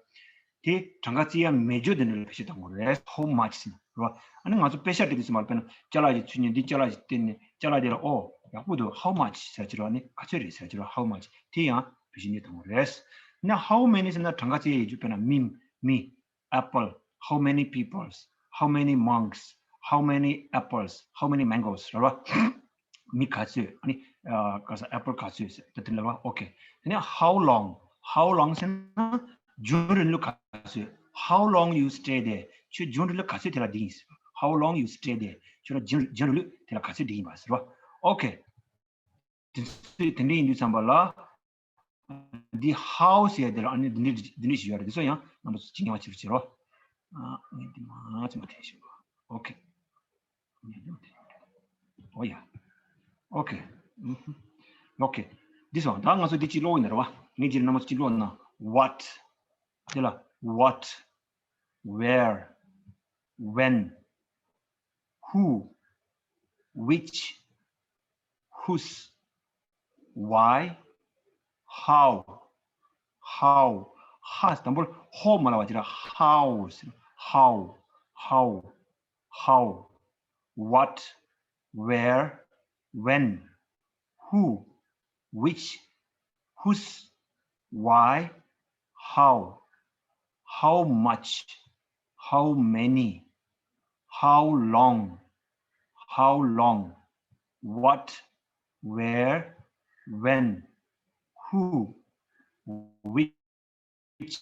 དེ་གྲངས་ཀ་བརྩི་ཡ་མེད་རྒྱུ་དེ་འདྲ་ལ་བེད་སྤྱོད་གཏོང་དགོས་རེད། How much ཟེར་ན་རེད་བ། ཨ་ནི་ང་ཚོ་དཔེ་ཤག་སྤྲད་དུས་ཙམ་པ་ལ། དཔེར་ན་ཅ་ལག་ཅིག་ཚུར་ཉོས། འདི་ཅ་ལག་ཅིག་བསྟན་ནས་ཅ་ལག་དེ་ལ། ཨོ་ཡག་པོ་འདུག How much ཟེར་གྱི་རེད་བ། ཨ་ནི་ག་ཚོད་རེད་ཟེར་གྱི་རེད། How much དེ་ཡང་བེད་སྤྱོད་གཏོང་དགོས་རེད། ཨ་ནི་how many ཟེར་ན་གྲངས་ཀ་བརྩི་ཡ་ཡོད་རྒྱུ། དཔེར་ན་མི། མི། Apple. How many peoples? How many monks? How many apples? How many mangoes? རེད་བ། མི་ག་ཚོད། ཨ་ནི་ཨ་ག་ས་apple ག་ཚོད་ཟེར་ད་དེ་ལ་བ། Okay. དེ་ནས་how long? How long ཟེར་ན་རྒྱུན་རིང་ལུགས་ག་ཚོད། How long you stay there? ཁྱོད་རྒྱུན་རིང་ལུགས་ག་ཚོད་དེ་ལ་བསྡད་ཡིན་ཟེར། How long you stay there? ཁྱོད་རྒྱུན་རྒྱུན་རིང་ལུགས་དེ་ལ་ག་ཚོད་བསྡད་ཡིན་པ་ཟེར་བ། Okay. དེ་ཚོ་དེ་འདྲ་ཡིན་དུས་ཙམ་པ་ལ། འདི་how ཟེར་ཡ་དེ་ལ་ཨ་ནི་འདི་འདྲ་འདི་འདྲ་ཞིག་ཡོད་རེད། འདི་ཚོ་ཡང་རྣམ་པ་ཚོ་ཇི་སྙམ་པ་བྱེད་རོགས་བྱེད་རོགས། ཨ་ངས་འདི་མ་ཚིམ་པ་དེ་ཞིག Okay. ཨོ་ཡ། Okay. Okay. འདི་སོང་ད་ང་ཚོ་འདི་གཅིག་ཀློག་ཡིན་རེད་བ། ངས་འདི་རྣམ་པ་ཚོ་གཅིག་ཀློག་ན། What དེ་ལ། What? Where? When? Who? Which? Whose? Why? How? How? How དང་པོ་ཧོ་མ་ལ་བ་ཅི་ར། How ཟེར། How? How? How? What? Where? When? Who? Which? Whose? Why? How? How much? How many? How long? How long? What? Where? When? Who? Which?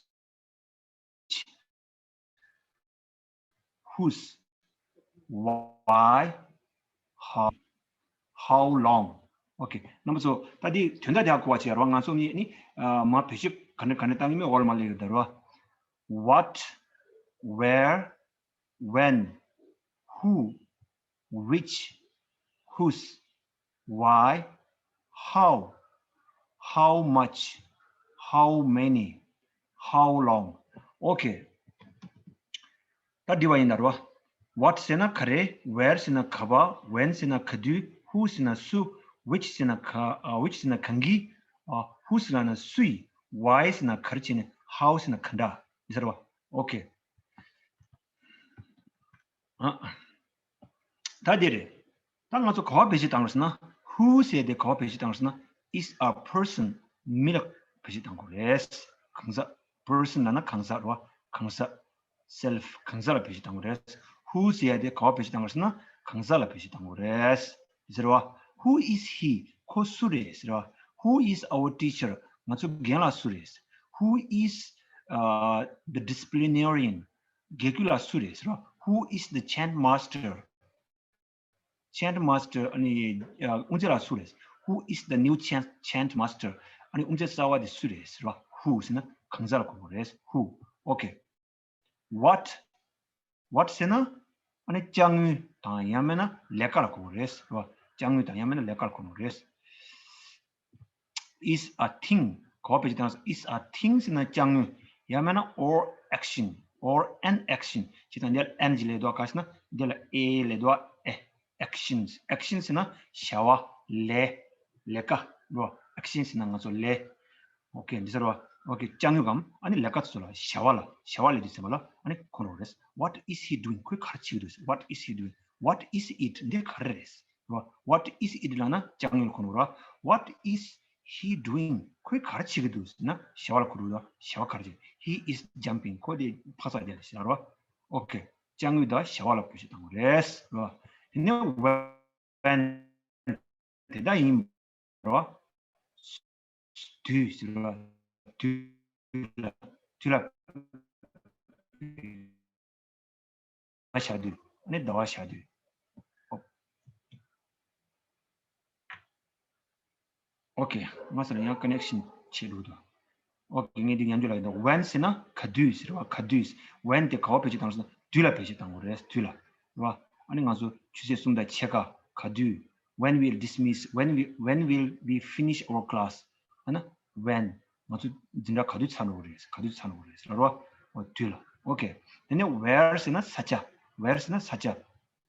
Whose? Why? How? How long? Okay. རྣམ་པ་ཚོ་ད་འདི་དོན་དག་དེ་ཧ་གོ་བ་བྱེད་རོགས། ང་ཚོ་ནི་ནི་ཨ་མ་བེད་སྤྱོད་ག་འདྲ་ག་འདྲ་བཏང་གི་མེད་འོག་ལ་མ་སླེབས་ཡོད་ད་རོ། What? Where? When? Who? Which? Whose? Why? How? How much? How many? How long? Okay. ད་འདི་བ་ཡིན་ན་རོ། What ཟེར་ན་ག་རེ། Where ཟེར་ན་ག་པ། When ཟེར་ན་ག་དུས། Who ཟེར་ན་སུ། Which ཟེར་ན་ག་ཨ། Which ཟེར་ན་གང་གི། ཨ། Whose ཟེར་ན་སུའི། Why ཟེར་ན་ག་རེ་བྱས་ནས། How ཟེར་ན་ག་འདྲ། ཡིན་ས་རེད་བ། Okay. ཨ། ད་འདི་རེད། ད་ང་ཚོ་ག་པར་བེད་སྤྱོད་བཏང་རེད་ཟེར་ན། Who ཟེར་དེ་ག་པར་བེད་སྤྱོད་བཏང་རེད་ཟེར་ན། Is a person མི་ལ་བེད་སྤྱོད་བཏང་དགོས་རེད། གང་ཟག person ལབ་ན་གང་ཟག་རེད་བ། གང་ཟག self གང་ཟག་ལ་བེད་སྤྱོད་བཏང་དགོས་རེད། Who ཟེར་ཡ་དེ་ག་པར་བེད་སྤྱོད་བཏང་དགོས་རེད་ཟེར་ན། གང་ཟག་ལ་བེད་སྤྱོད་བཏང་དགོས་རེད། ཟེར་བ། Who is he? ཁོ་སུ་རེད་ཟེར་བ། Who is our teacher? ང་ཚོ་རྒན་ལགས་སུ་རེད། Who is, uh, the disciplinarian? དགེ་བསྐོས་ལགས་སུ་རེད་ཟེར་བ། Who is the chant master? Chant master ཨ་ནི་ཨ་དབུ་མཛད་ལགས་སུ་རེད། Who is the new chant, chant master? ཨ་ནི་དབུ་མཛད་གསར་བ་དེ་སུ་རེད་ཟེར་བ། Who ཟེར་ན་གང་ཟག་ལ་གོ་དགོས་རེད། Who. Okay. What? What ཟེར་ན་ཨ་ནི་དཔྱ་དངུལ་དང་ཡང་མིན་ན་ལས་ཀ་ལ་གོ་དགོས་རེད་ཟེར་བ། དཔྱ་དངུལ་དང་ཡང་མིན་ན་ལས་ཀ་ལ་གོ་དགོས་རེད། Is a thing ག་པར་བེད་སྤྱོད་བཏང་ཟེར། Is a thing ཟེར་ན་དཔྱ་དངུལ། ཡང་མིན་ན་or action, or an action ཅེས་དང་། འདི་ལ་an ཅིག་སླེབས་འདུག་ག་ཟེར་ན་འདི་ལ་a སླེབས་འདུག་ཨེ། Actions. Actions ཟེར་ན་བྱ་བ། ལས། ལས་ཀ་རོ། Actions ཟེར་ན་ང་ཚོ་ལས། Okay འདི་ཟེར་བ། Okay དཔྱ་དངུལ་གམ་ཨ་ནི་ལས་ཀ་ཚོ་ལ་བྱ་བ་ལ་བྱ་བ་ལས་དུས་ཟེར་བ་ལ་ཨ་ནི་གོ་རོགས་རེད། What is he doing? ཁོས་ག་རེ་བྱེད་ཀྱི་འདུག What is he doing? What is it? འདི་ག་རེ་རེད། རོ། What is it ལབ་ན་དཔྱ་དངུལ་གོ་རོགས་ར། What is he doing? ཁོས་ག་རེ་བྱེད་ཀྱི་འདུག་ཟེར་ན་བྱ་བ་ལ་གོ་རོགས་ར། བྱ་བ་ག་རེ་བྱེད། He is jumping. ཁོ་དེ་འཕག་འཚག་རྒྱག་ལ་ཟེར་རོ། Okay དཔྱ་དངུལ་དང་བྱ་བ་ལ་བེད་སྤྱོད་གཏང་དགོས་རེད། རོ། དེ་ནས་when དེ་ལྟར་ཡིན་རོ། དུས་ཟེར་བ། དུས་ལ་དུས་ལ་བ་བཞག་དུས། ཨ་ནི་ཟླ་བ་བཞག་དུས། Okay ང་ཚོ་ལ་ཡང་connection ཆད་འགྲོ་འདུག Okay ངས་འདི་ཉམས་འགྱུར་ལ་ཡིན་ད། When ཟེར་ན་ག་དུས་ཟེར་བ། ག་དུས། When དེ་ག་པར་བེད་སྤྱོད་བཏང་ཟེར་ན་དུས་ལ་བེད་སྤྱོད་བཏང་དགོས་རེད། དུས་ལ། རེད་བ། ཨ་ནི་ང་ཚོ་ཆུ་ཚོད་གསུམ་དང་ཕྱེད་ཀ་ག་དུས། When will dismiss, when we, when will we finish our class? ཨ་ན་when ང་ཚོ་འཛིན་གྲྭ་ག་དུས་ཚར་འགྲོ་གི་རེད། ག་དུས་ཚར་འགྲོ་གི་རེད་ཟེར་རོ། འོ་དུས་ལ། Okay. དེ་ནས་where ཟེར་ན་ས་ཆ། Where ཟེར་ན་ས་ཆ།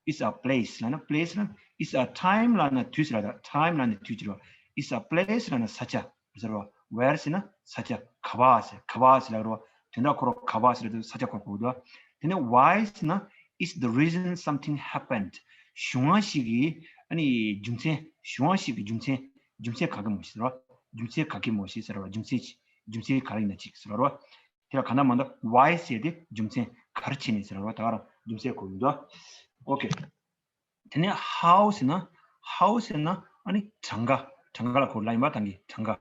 Is a place ལབ་ན་place ལབ་ན། Is a time ལབ་ན་དུས་ཟེར་ར། Time ལབ་ན་དུས་ཟེར་ར། Is a place ལབ་ན་ས་ཆ་ཟེར་ར། Where ཟེར་ན་ས་ཆ། ག་པར་ཟེར། ག་པར་ཟེར་ལབ་ར། དོན་དག་ཁོ་ར་ག་པར་ཟེར་དུས་ས་ཆ་ཁོ་ར་གོ་འདུག་དེ་ནས་why ཟེར་ན་is the reason something happened. གཞུང་བ་ཞིག་གི་ཨ་ནི་རྒྱུ་མཚན། གཞུང་བ་ཞིག་གི་རྒྱུ་མཚན། རྒྱུ་མཚན་ག་གེ་མོ་ཞིག་ཟེར་ར། རྒྱུ་མཚན་ག་གེ་མོ་ཞིག་ཟེར་ར། རྒྱུ་མཚན་ཅིག་རྒྱུ་མཚན་ག་རེ་ཡིན་ན་ཅིག་ཟེར་ར། དེ་ལ་གང་ལྟར་མ་ལྟར་why ཟེར་དེ་རྒྱུ་མཚན་ག་རེ་བྱས་ནས་ཟེར་བ་ད་ག་རང་རྒྱུ་མཚན་གོ་ཡོང་འདུག Okay. དེ་ནས་how ཟེར་ན། How ཟེར་ན་ཨ་ནི་གྲངས་ཀ། གྲངས་ཀ་ལ་གོ་ལ་ཡིན་པ་དང་གི་གྲངས་ཀ།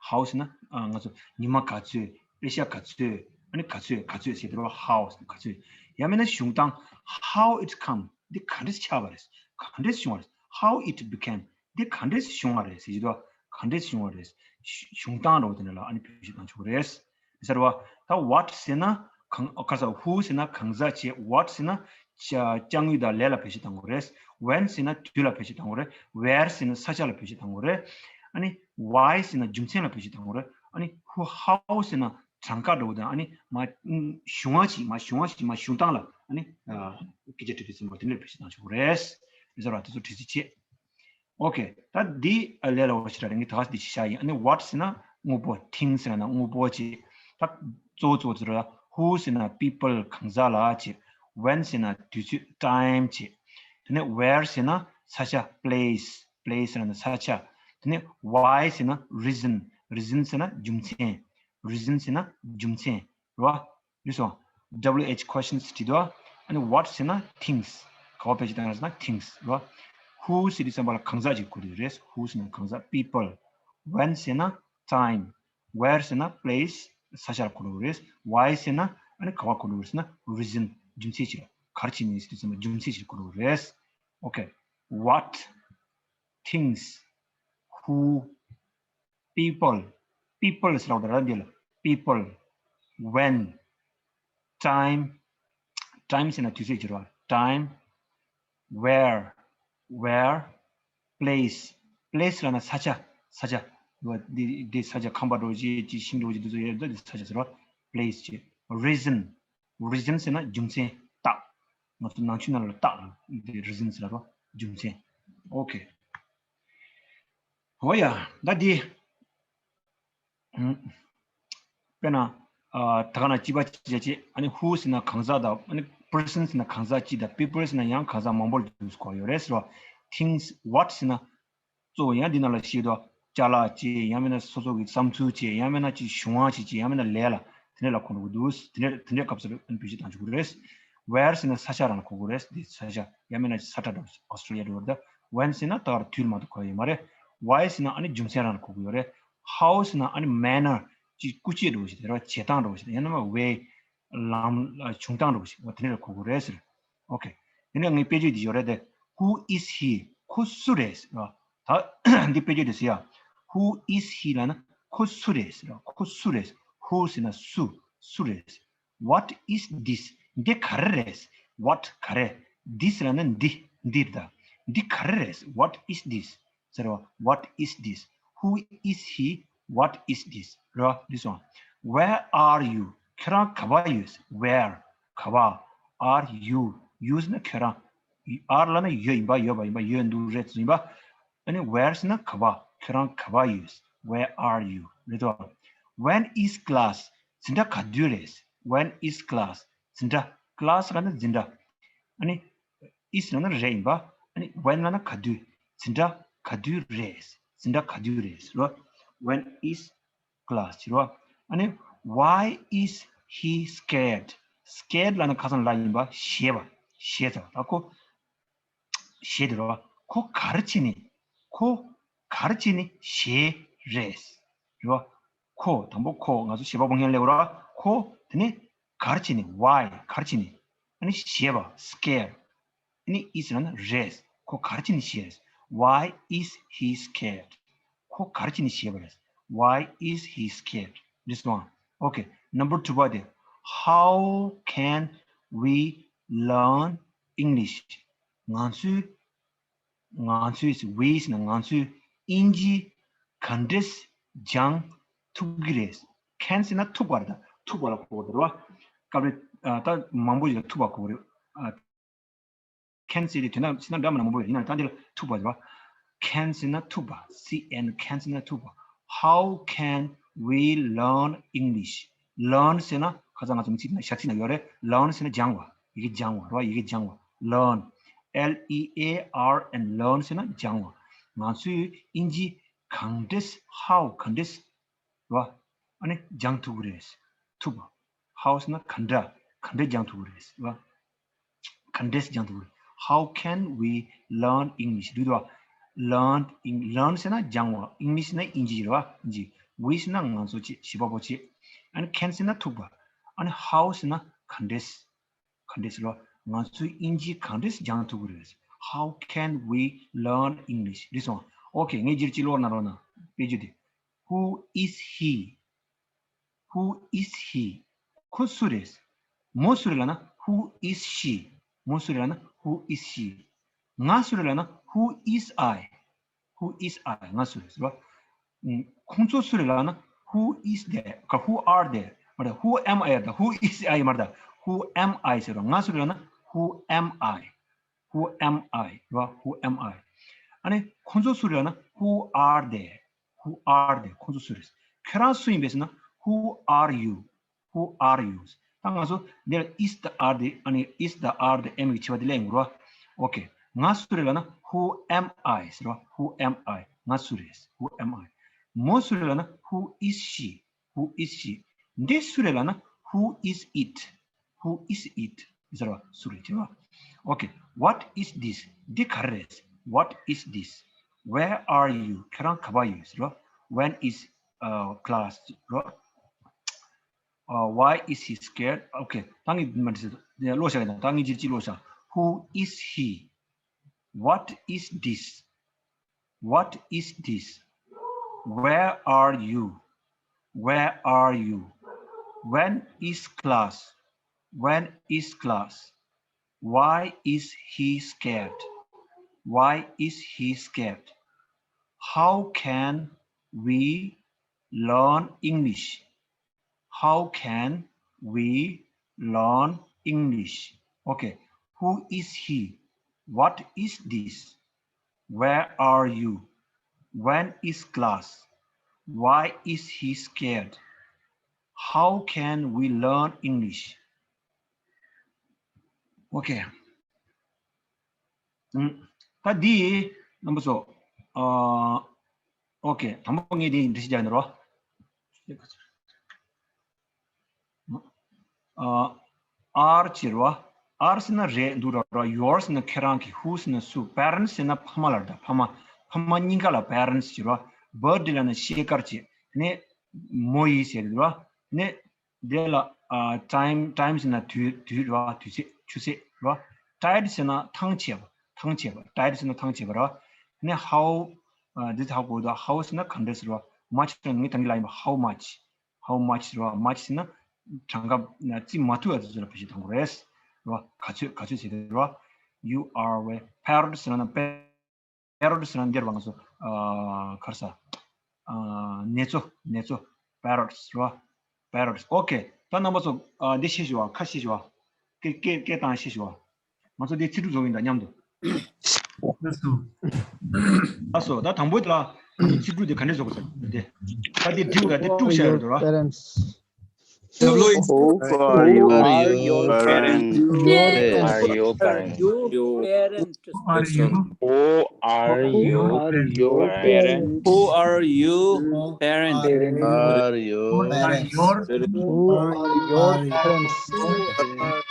How ཟེར་ན་ཨ་ང་ཚོ་ཉི་མ་ག་ཚོད། པེ་ཤ་ག་ཚོད། ཨ་ནི་ག་ཚོད་ག་ཚོད་ཟེར་དེ་རོ། How ཟེར་ན་ག་ཚོད། ཡང་མིན་ན་བྱུང་སྟངས། How it come. འདི་ག་འདྲས་ཆགས་པ་རེད། ག་འདྲས་བྱུང་བ་རེད། How it became. འདི་ག་འདྲས་བྱུང་བ་རེད་ཟེར་གྱི་འདུག་ག་འདྲས་བྱུང་བ་རེད། བྱུང་སྟངས་རོ་དེ་འདྲ་ལ་ཨ་ནི་བེད་སྤྱོད་བཏང་ཆོག་གི་རེད། ཟེར་བ། ད་what ཟེར་ན་གང་། ཨ་ཁ་ས། Who ཟེར་ན་གང་ཟག་བྱས། What ཟེར་ན་ཅ་ཅ་དངོས་དང་ལས་ལ་བེད་སྤྱོད་བཏང་དགོས་རེད། When ཟེར་ན་དུས་ལ་བེད་སྤྱོད་བཏང་དགོས་རེད། Where ཟེར་ན་ས་ཆ་ལ་བེད་སྤྱོད་བཏང་དགོས་རེད། ཨ་ནི་why ཟེར་ན་རྒྱུ་མཚན་ལ་བེད་སྤྱོད་བཏང་དགོས་རེད། ཨ་ནི་who how ཟེར་ན་གྲངས་ཀ་འདྲ་བོ་དང་ཨ་ནི་མ་གཞུང་བ་ཞིག་མ་གཞུང་བ་ཞིག་མ་བྱུང་སྟངས་ལ་ཨ་ནི་སྐད་ཆ་དྲིས་དུས་ཙམ་པ་དེ་འདྲ་བེད་སྤྱོད་བཏང་ཆོག་གི་རེད། རེད་ཟེར་བ་དེ་ཚོ་དྲི་ཚིག་བྱེད། Okay. ད་འདི་ལས་སླ་བོ་ཞིག་རེད། ངས་ད་ག་འདི་ཞིག་བཞག་ཡིན། ཨ་ནི་what ཟེར་ན་དངོས་པོ། thing ཟེར་ན་དངོས་པོ་ཅིག་ད་གཙོ་བོ་གཙོ་བོ་ཟེར་ར། Who ཟེར་ན་people གང་ཟག་ལ་ཅིག When ཟེར་ན་དུས་ཚོད་time ཅིག་དེ་ནས་where ཟེར་ན་ས་ཆ་place། Place ཟེར་ན་ས་ཆ། དེ་ནས་why ཟེར་ན་reason། Reason ཟེར་ན་རྒྱུ་མཚན། Reason ཟེར་ན་རྒྱུ་མཚན་རེད་བ། འདི་སོང་། W H questions དྲིས་འདུག་ཨ་ནི་what ཟེར་ན་things། ག་པར་བེད་སྤྱོད་བཏང་ཟེར་ན་things རེད་བ། Who ཟེར་དུས་ཙམ་པ་ལ་གང་ཟག་ཅིག་གོ་དགོས་རེད། Who ཟེར་ན་གང་ཟག people། When ཟེར་ན་time། Where ཟེར་ན་place། ས་ཆ་ལ་གོ་དགོས་རེད། Why ཟེར་ན་ཨ་ནི་ག་པར་གོ་དགོས་རེད་ཟེར་ན་reason། རྒྱུ་མཚན་ཅིག་ག་རེ་བྱས་ནས་ཟེར་དུས་ཙམ་པ་རྒྱུ་མཚན་ཅིག་གོ་དགོས་རེད། Okay. What, things, who, people. People ཟེར་བ་ར་འདི་ལ་people. When, time, time ཟེར་ན་དུས་ཚོད་ཅིག་རེད་བ། Time, where, where, place, place ལབ་ན་ས་ཆ། ས་ཆ་རེད་བ། འདི་འདི་ས་ཆ་ཁང་པ་འདྲ་བོ་ཅིག་ཅིག་ཤིང་འདྲ་བོ་ཅིག་འདི་ཚོ་ཡོད་ད། འདི་ས་ཆ་ཟེར་བ། Place ཅིག Reason, reason ཟེར་ན་རྒྱུ་མཚན། རྟགས། ང་ཚོ་ནང་ཆོས་ནང་ལ་རྟགས་ལ་འདི་reason ཟེར་རོ། རྒྱུ་མཚན། Okay. འོ་ཡ། ད་འདི། ཨུམ། དཔེར་ན། ཨ། ད་ག་ན་སྤྱི་པ་སྤྱི་བྱ་ཅིག་ཨ་ནི་who ཟེར་ན་གང་ཟག་དང་ཨ་ནི་person ཟེར་ན་གང་ཟག་གཅིག་དང་people ཟེར་ན་ཡང་གང་ཟག་མང་པོ་ལ་འདུག་གོ་ཡོད་རེད་ཟེར་བ། Things, what ཟེར་ན། གཙོ་བོ་ཡང་འདི་ནང་ལ་བཤད་དོ། ཅ་ལག་ཅིག་ཡང་མིན་ན་སོ་སོ་གི་བསམ་ཚུལ་ཅིག་ཡང་མིན་ན་ཅིག་གཞུང་བ་ཅིག་ཅིག་ཡང་མིན་ན་ལས་ལ་དེ་འདྲ་ལ་གོ་འགྲོ་གི་འདུག་དེ་འདྲ་དེ་འདྲའི་སྐབས་སུ་བེད་སྤྱོད་བཏང་ཆོག་གི་རེད། Where ཟེར་ན་ས་ཆ་རང་ལ་གོ་གི་རེད། འདི་ས་ཆ་ཡང་མིན་ན་ས་ཁྲ་འདྲ་Australia འདྲ་བར་ད། When ཟེར་ན་ད་གར་དུས་ལ་མ་གཏོགས་གོ་ཡོད་མ་རེད། Why ཟེར་ན་ཨ་ནི་རྒྱུ་མཚན་རང་ལ་གོ་གི་ཡོད་རེད། How ཟེར་ན་ཨ་ནི་manner ཅིག་སྐུལ་ལྕག་འདྲ་བོ་ཞིག་དེ་ར་བྱེད་སྟངས་འདྲ་བོ་ཞིག་ཡང་ན་way ལམ་བྱུང་སྟངས་འདྲ་བོ་ཞིག་འོ་དེ་འདྲ་ལ་གོ་གི་རེད་ཟེར། Okay. དེ་ནས་ངའི་དཔེ་བརྗོད་འདི་ཡོད་རེད་དེ། Who is he? ཁོ་སུ་རེད་ཟེར་བ། ད་འདི་དཔེ་བརྗོད་འདི་ཟེར་ཡ། Who is he ལབ་ན་ཁོ་སུ་རེད་ཟེར་བ། ཁོ་སུ་རེད། Who ཟེར་ན་སུ། སུ་རེད། What is this? འདི་ག་རེ་རེད། What ག་རེ། This ལབ་ན་འདི། འདི་རེད་ད། འདི་ག་རེ་རེད། What is this? ཟེར་བ། What is this? Who is he? What is this? རེད་བ། འདི་སོང་། Where are you? ཁྱོད་རང་ག་པར་ཡོད། Where ག་པར། Are you? You ཟེར་ན་ཁྱོད་རང་། Are ལབ་ན་ཡོད་ཡིན་པ། ཡོད་པ་ཡིན་པ། ཡོད་འདུག་རེད་ཡིན་པ། ཨ་ནི་where ཟེར་ན་ག་པར། ཁྱོད་རང་ག་པར་ཡོད། Where are you? རེད་དོ། When is class? འཛིན་གྲྭ་ག་དུས་རེད། When is class? འཛིན་གྲྭ། Class ལབ་ན་འཛིན་གྲྭ། ཨ་ནི་is ལབ་ན་རེད་ཡིན་པ། ཨ་ནི་when ལབ་ན་ག་དུས། འཛིན་གྲྭ་ག་དུས་རེད། འཛིན་གྲྭ་ག་དུས་རེད་རོ། When is class ཟེར་བ། ཨ་ནི་why is he scared? Scared ལབ་ན་ཁ་སང་ལ་ཡིན་པ། ཞེད་པ། ཞེད་ཚ་བ། ད་ཁོ་ཞེད་དེ་རོ། ཁོ་ག་རེ་བྱས་ནས། ཁོ་ག་རེ་བྱས་ནས་ཞེད་རེད་རོ། ཁོ་དང་པོ་ཁོ་ང་ཚོ་ཞེད་པ་ཕོག་མཁན་ལབ་རོ། ཁོ་དེ་ནས་ག་རེ་བྱས་ནས། Why ག་རེ་བྱས་ནས། ཨ་ནི་ཞེད་པ། Scared ཨ་ནི་is ལབ་ན་རེད། ཁོ་ག་རེ་བྱས་ནས་ཞེད་རེད། Why is he scared? ཁོ་ག་རེ་བྱས་ནས་ཞེད་པ་རེད། Why is he scared? This one. Okay. Number two པ་དེ། How can we learn English? ང་ཚོས། ང་ཚོས། We ཟེར་ན་ང་ཚོས་དབྱིན་ཇི་ག་འདྲས་སྦྱང་ཐུབ་ཀྱི་རེད། Can ཟེར་ན་ཐུབ་པ་རེད་ད། ཐུབ་པ་ལ་གོ་དགོས་རེད་བ། སྐབས་རེ་ ཨ་ད་མང་པོ་ཞིག་ལ་ཐུག་པ་གོ་རེད། ཨ་can ཟེར་དེ་དོན་དག་ཕྱི་ནང་འདྲ་མི་འདྲ་མང་པོ་ཡོད། ཡིན་ན་ད་འདི་ལ་ཐུག་པ་རེད་བ། can ཟེར་ན་ཐུག་པ། C N can ཟེར་ན་ཐུག་པ། How can we learn English? Learn ཟེར་ན་ཁ་སང་ང་ཚོ་མི་ཚིག་ན་ཞག་ཚིག་ན་ཡོད་རེད། Learn ཟེར་ན་སྦྱང་བ། ཡི་གེ་སྦྱང་བ་རེད་བ། ཡི་གེ་སྦྱང་བ། Learn. L E A R N learn ཟེར་ན་སྦྱང་བ། ང་ཚོས་དབྱིན་ཇི་གང་འདྲས། How གང་འདྲས་རེད་བ། ཨ་ནི་སྦྱང་ཐུབ་ཀྱི་རེད། ཐུབ་པ། How ཟེར་ན་ག་འདྲ། ག་འདྲ་སྦྱང་ཐུབ་ཀྱི་རེད་བ། ག་འདྲས་སྦྱང་ཐུབ་ཀྱི་རེད། How can we learn English? འདུག་བ། Learn Eng- learn ཟེར་ན་སྦྱང་བ། English ཟེར་ན་དབྱིན་ཇི་རེད་བ། དབྱིན་ཇི། We ཟེར་ན་ང་ཚོ་བྱས། བྱེད་པ་པོ་བྱས། ཨ་ནི་can ཟེར་ན་ཐུབ་པ། ཨ་ནི་how ཟེར་ན་ག་འདྲས། ག་འདྲས་ཟེར་བ། ང་ཚོས་དབྱིན་ཇི་གང་འདྲས་སྦྱང་ཐུབ་ཀྱི་རེད། How can we learn English? རེད་སོང་། ཨོ་ཁེ། ངས་འདིར་ཅིག་ཀློག་གནང་རོགས་གནང་། དཔེ་བརྗོད་དེ། Who is he? Who is he? ཁོ་སུ་རེད། མོ་སུ་རེད་ལབ་ན། Who is she? མོ་སུ་རེད་ལབ་ན། Who is she? ང་སུ་རེད་ལབ་ན། Who is I? Who is I? ང་སུ་རེད་ཟེར་བ། ཨུམ། ཁོང་ཚོ་སུ་རེད་ལབ་ན། Who is there? ག- Who are there? མ་རེད། Who am I? རེད། Who is I? མ་རེད། Who am I? ཟེར་བ། ང་སུ་རེད་ལབ་ན། Who am I? Who am I? རེད་བ། Who am I? ཨ་ནི་ཁོང་ཚོ་སུ་རེད་ལབ་ན། Who are they? Who are they? ཁོང་ཚོ་སུ་རེད། ཁྱེད་རང་སུ་ཡིན་པས་ཟེར་ན། Who are you? Who are you? ད་ང་ཚོ་འདིར་is དང་are དེ། ཨ་ནི་is དང་are དང་am གི་ཕྱི་པ་དེ་ལེན་དགོས་རེད་བ། ཨོ་ཁེ། ང་སུ་རེད་ལབ་ན། Who am I? ཟེར་བ། Who am I? ང་སུ་རེད། Who am I? མོ་སུ་རེད་ལབ་ན། Who is she? Who is she? འདི་སུ་རེད་ལབ་ན། Who is it? Who is it? ཟེར་བ། སུ་རེད་ཟེར་བ། ཨོ་ཁེ། What is this? འདི་ག་རེ་རེད། What is this? Where are you? ཁྱེད་རང་ག་པར་ཡོད་ཟེར་བ། When is, uh, class? ཟེར་བ། Uh, why is he scared? Okay. ད་ངས་མ་འདྲི་ཟེར། ཀློག་བཞག་གི་དང་། ད་ངས་ཅིག་ཅིག་ཀློག་བཞག Who is he? What is this? What is this? Where are you? Where are you? When is class? When is class? Why is he scared? Why is he scared? How can we learn English? How can we learn English? Okay. Who is he? What is this? Where are you? When is class? Why is he scared? How can we learn English? Okay. ཨུམ། ད་འདི་རྣམ་པ་ཚོ། ཨ། ཨོ་ཁེ། དང་པོ་ངས་འདི་འགྲེལ་བཤད་རྒྱག་ཡིན་རོ། ཨ། are ཟེར་བ། are ཟེར་ན་རེད་འདུག་ར་ར། your ཟེར་ན་ཁྱེད་རང་གི། who ཟེར་ན་སུ། parents ཟེར་ན་ཕ་མ་ལ་རེད། ད་ཕ་མ། ཕ་མ་གཉིས་ཀ་ལ་parents ཟེར་བ། བར་འདི་ལ་ན་ཤེལ་དཀར་བྱས་ནས་མོ་ཡིས་ཟེར་རེད་བ། ནས་དེ་ལ་ཨ། time time ཟེར་ན་དུས། དུས་རེད་བ། དུས་ཚོད། ཆུ་ཚོད་རེད་བ། tired ཟེར་ན་ཐང་ཆད་པ། ཐང་ཆད་པ། tired ཟེར་ན་ཐང་ཆད་པ་རེད་བ། ནས་how ཨ། འདི་ཧ་གོ་འདུག how ཟེར་ན་ག་འདྲ་ཟེར་བ། much ཟེར་ན་ངས་ད་གིན་ལབ་ཡིན་པ། how much how much ཟེར་བ། much ཟེར་ན་གྲངས་ཀ་ན་རྩིས་མ་ཐུབ་ཡ་དེ་ཚོ་ལ་བེད་སྤྱོད་གཏོང་དགོས་རེད། རེད་བ། ག་ཚོད་ག་ཚོད་ཟེར་དེ་རེད་བ། You are a parrot ཟེར་ན་པེ། parrot ཟེར་ན་འདིར་བ་ང་ཚོ། ཨ། ག་རེ་ཟ། ཨ། ནེ་ཙོ། ནེ་ཙོ། parrots རེད་བ། parrots okay. ད་རྣམ་པ་ཚོ། ཨ། འདི་ཤེས་ཤོག་བ། ཁ་ཤེས་ཤོག་བ། སྐད་སྐད་སྐད་བཏང་ཤེས་ཤོག་བ། ང་ཚོ་འདི་ཚིག་འབྲུ་བཟོ་གི་ཡིན་ད་མཉམ་དུ། ལགས་སོ། ད་དང་པོ་དེ་ལ་ཚིག་འབྲུ་དེ་ག་འདྲས་བཟོ་དགོས་ཟེར་དེ། ད་དེ་འབྲི་དགོས་ད། དེ་དཀྲུག་བྱ་ཡོད་དོ། Parents. Who are you? Who are you? Parents. Who are you? Parents. Who are you? Who are you? Parents. Who are you? Parents. Who are you? Who are your parents? Parents. Who are your parents?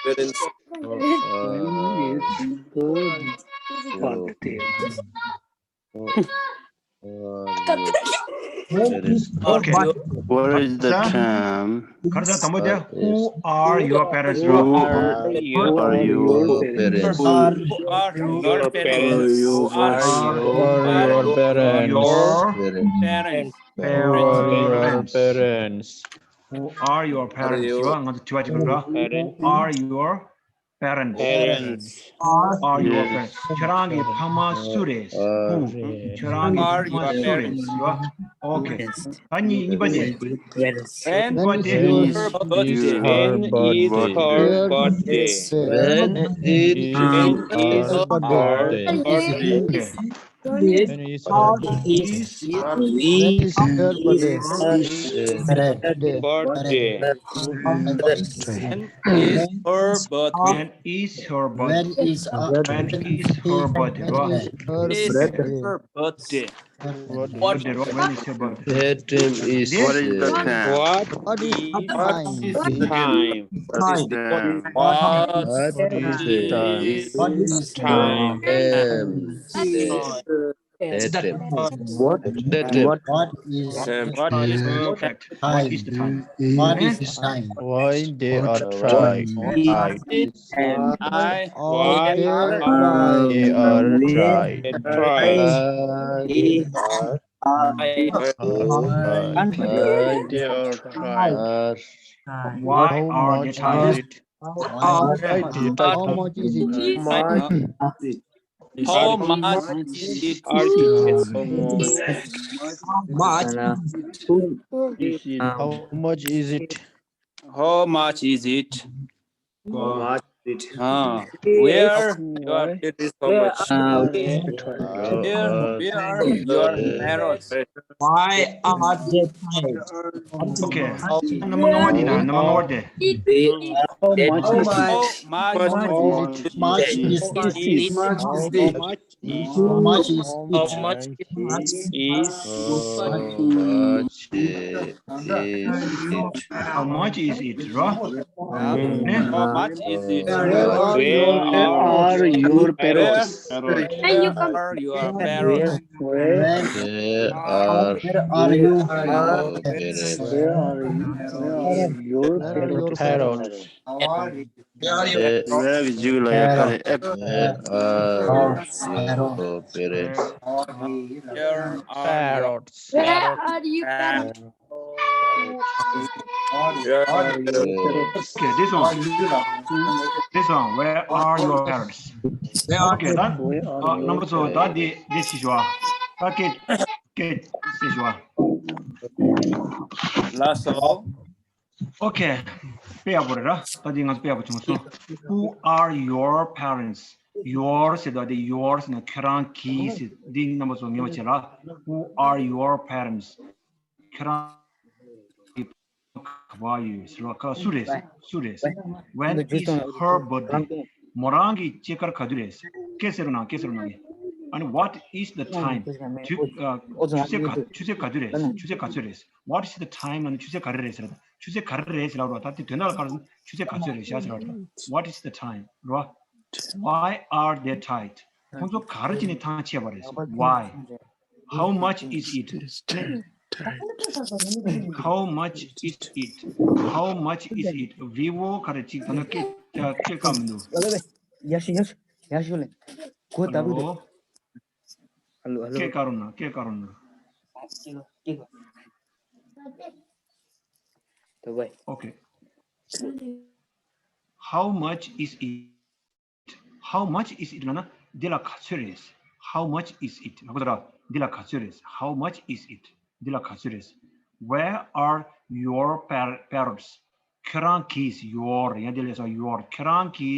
Parents. Who are your parents? Who are you? Parents. Okay. What is the term? ག་རེ་ཟ། དང་པོ་དེ། Who are your parents? Who are your parents? Who are your parents? Who are your parents? Who are your parents? Who are your parents? Who are your parents? Who are your parents? ང་ཚོ་དྲི་བ་ཅིག་འདུག་ར། Who are your parents? Parents. Who are your parents? ཁྱེད་རང་གི་ཕ་མ་སུ་རེད། Who? ཁྱེད་རང་གི་ཕ་མ་སུ་རེད། རེད་བ། Okay. ད་གཉིས་གཉིས་པ་དེ། When When is your is her birthday? When is her birthday? When is her birthday? Okay. When is her Is when is her birthday? Birthday. When is her birthday? When is her birthday? When is our When is her birthday? Right? When is Is her birthday? her birthday? Birthday, right? When is her birthday? That time is What is the uh, time? What What is is the time? time? what is the time? What What is the time? is time? Um, that time. What that time? What is Um, What is Perfect. What is the time? What Eh? is the time? Why they are uh, tried? Why? I I Why why they are are tried? They tried. Uh, they are Why they are tried? are Why How are they much is tired? It? Why do you How type? much is it? much How much is it? How much is it? How much is it? How much is it? How much is it? Ah, where you are, It is how much? Where, where are your parents? Why are they tired? Okay. Number one, Dina. Number one, there. How much is it? How much Much is it? is it? Much is it? How much is How it? much is How much is it? How much is it, right? How much is it? Where are your parents? Where are your parents? Where They are are you? your parents. Where are you? Where are your Where are your parents? They Where is you like? They are your parents. Where are Parrots. your Parrots. parents? Where are your parents? Okay, this one. This one. Where are your parents? Where are Okay, done. Where are Uh, your number two, that the this is one. Okay, okay, this is one. That's all. Okay. དཔེ་ཡག་པོ་རེད་ར། ད་འདི་ང་ཚོ་དཔེ་ཡག་པོ་བྱུང་སོང་། Who are your parents? Your ཟེར་དུས་འདི་your ཟེར་ན་ཁྱེད་རང་གི་ཟེར། འདི་རྣམ་པ་ཚོ་ངེས་པ་བྱེད་ར། Who are your parents? ཁྱེད་རང་གི་ག་པར་ཡོད་ཟེར་བ། ག་སུ་རེད། སུ་རེད། When is her birthday? མོ་རང་གི་སྐྱེས་སྐར་ག་དུས་རེད། སྐྱེས་ཟེར་རོ་ན། སྐྱེས་ཟེར་རོ་ན། ཨ་ནི་what is the time? དུས་ཨ། ཆུ་ཚོད་ག་ཆུ་ཚོད་ག་དུས་རེད། ཆུ་ཚོད་ག་ཚོད་རེད། What is the time? ཨ་ནི་ཆུ་ཚོད་ག་རེ་རེད་ཟེར་བ། ཆུ་ཚོད་ག་རེ་རེད་ཟེར་བ་རོ། ད་དེ་དོན་དག་ལ་ག་རེ་ཟེར། ཆུ་ཚོད་ག་ཚོད་རེད་ཤག་ཟེར་བ་རོ། What is the time? རོ། Why are they tired? ཁོང་ཚོ་ག་རེ་བྱས་ནས་ཐང་ཆད་པ་རེད། Why? How much is it? How much is it? How much is it? V O ག་རེ་ཅིག་ད་ནི་སྐད་སྐད་བཀག་མི་འདུག་ཡ་ཤི་ཡ་ཤི་ཡ་ཤི་ལེ། གོ་ད་བུ་དུ། Hello. ཧ་ལོ་ཧ་ལོ། སྐད་བཀག་རོགས་གནང་། སྐད་བཀག་རོགས་གནང་། ཀྱི་ཀྱི་ཀྱི། ད་བའི། Okay. How much is it? How much is it? ལབ་ན་འདི་ལ་ག་ཚོད་རེད། How much is it? ལབ་དགོས་ར། འདི་ལ་ག་ཚོད་རེད། How much is it? འདི་ལ་ག་ཚོད་རེད། Where are your par- parents? ཁྱེད་རང་གི་your ཡང་འདི་ལ་སོ་your ཁྱེད་རང་གི་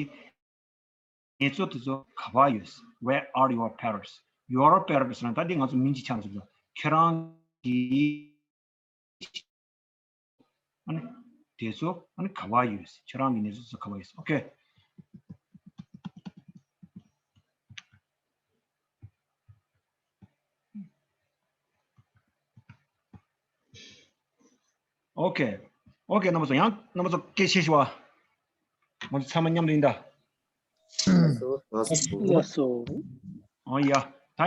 ངེད་ཚོ་དེ་ཚོ་ག་པར་ཡོད། Where are your parents? Your parents ལབ་ན་ད་འདི་ང་ཚོ་མིང་གཅིག་ཆགས་ན་ཟེར། ཁྱེད་རང་གི་ཨ་ནི་དེ་ཚོ་ཨ་ནི་ག་པར་ཡོད། ཁྱེད་རང་གི་ནེ་ཚོ་ཚོ་ག་པར་ཡོད། Okay. Okay. Okay. རྣམ་པ་ཚོ་ཡང་རྣམ་པ་ཚོ་སྐད་ཆེ་ཞུ་བ། ང་ཚོ་ཚང་མ་མཉམ་དུ་ཡིན་ད། ལགས་སོ། ཨོ་ཡ། ད་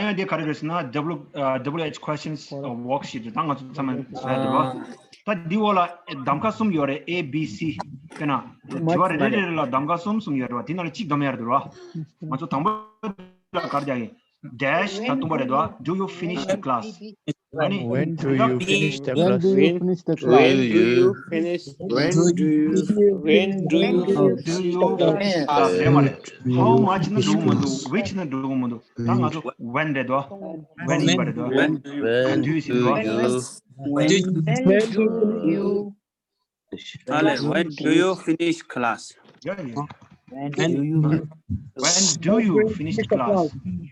ཡང་འདི་ག་རེ་རེད་ཟེར་ན་W uh, W H questions uh, worksheet ད་ང་ཚོ་ཚང་མ་བཟོ་ཡ་འདུག་བ། ད་འདི་འོག་ལ་གདམ་ཀ་གསུམ་ཡོད་རེད། A B C དཔེར་ན་དྲི་བ་རེ་རེ་རེ་ལ་གདམ་ཀ་གསུམ་གསུམ་ཡོད་རེད་བ། དེ་ནང་ལ་གཅིག་སྡོམ་ཡ་རེད་འདུག་བ། ང་ཚོ་དང་པོ་ལ་ག་རེ་རྒྱག་ཡིན། dash ད་སྟོང་པ་རེད་དོ། Do you finish the class? ཨ་ནི། When do you finish the When class? do you finish the When class? do you finish? When do you When do you Do finish you the finish the class class? རེད་མ་རེད། How much ནི་འགྲོ་གི་མི་འདུག Which ནི་འགྲོ་གི་མི་འདུག་ད་ང་ཚོ་when རེད་དོ། When ཡིན་པ་རེད་དོ། When do you When finish? do you finish When the do class? you When do you ཨ་ལེ། When do you finish class? Yeah, yeah. When do you When do you finish the class?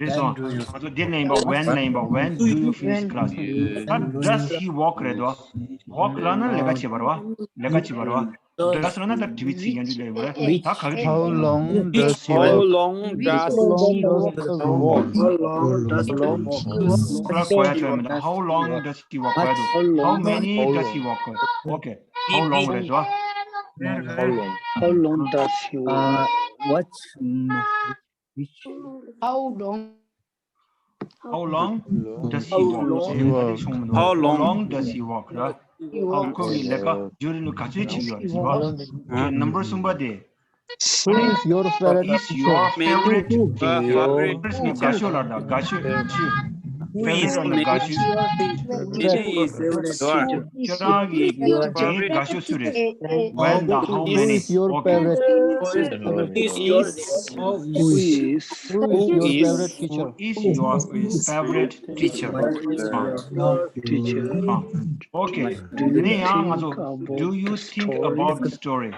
རེད་སོང་། ང་ཚོ་འདི་ནས་ཡིན་པ། When ནས་ཡིན་པ། When do you finish class? ད་does he work རེད་དོ། Work ལབ་ན་ལས་ཀ་བྱེད་པ་རེད་བ། ལས་ཀ་བྱེད་པ་རེད་བ། Does ལབ་ན་ད་དྲི་བའི་ཚིག་ཡན་ཆོད་ལས་ཡོད་རེད། ད་ག་གི་དྲི་How བ་ཡིན། long does he How work? long does How long does he work? How long does he work? ལ་གོ་ཡ་ཆོད་མེད། ད་how long does he work གོ་ཡ་འདུག How many does he work གོ་ཡ། Okay. How long རེད་བ། How long does he work? What's How long? How long does he work? How long? How long does he work ར། ཨོ་ཁོ་གི་ལས་ཀ་རྒྱུན་རིང་ལ་ག་ཚོད་བྱེད་ཀྱི་ཡོད་རེད་ཟེར་བ། Okay, number གསུམ་པ་དེ། Who is your favorite Is your teacher? Favorite teacher? Favorite Favorite ནི་དགའ་ཤོས་ལ་དགའ་ཤོས། Favorite ལ་དགའ་ཤོས། Many is your ཁྱེད་རང་གི་དགའ་ཤོས་སུ་རེད། When དང་how Who many? is your Okay. Favorite teacher? Is Who is Who is your favorite teacher? Who is your favorite teacher? Teacher. Okay. དེ་ནས་ཡང་ང་ཚོ། Do you think about the story?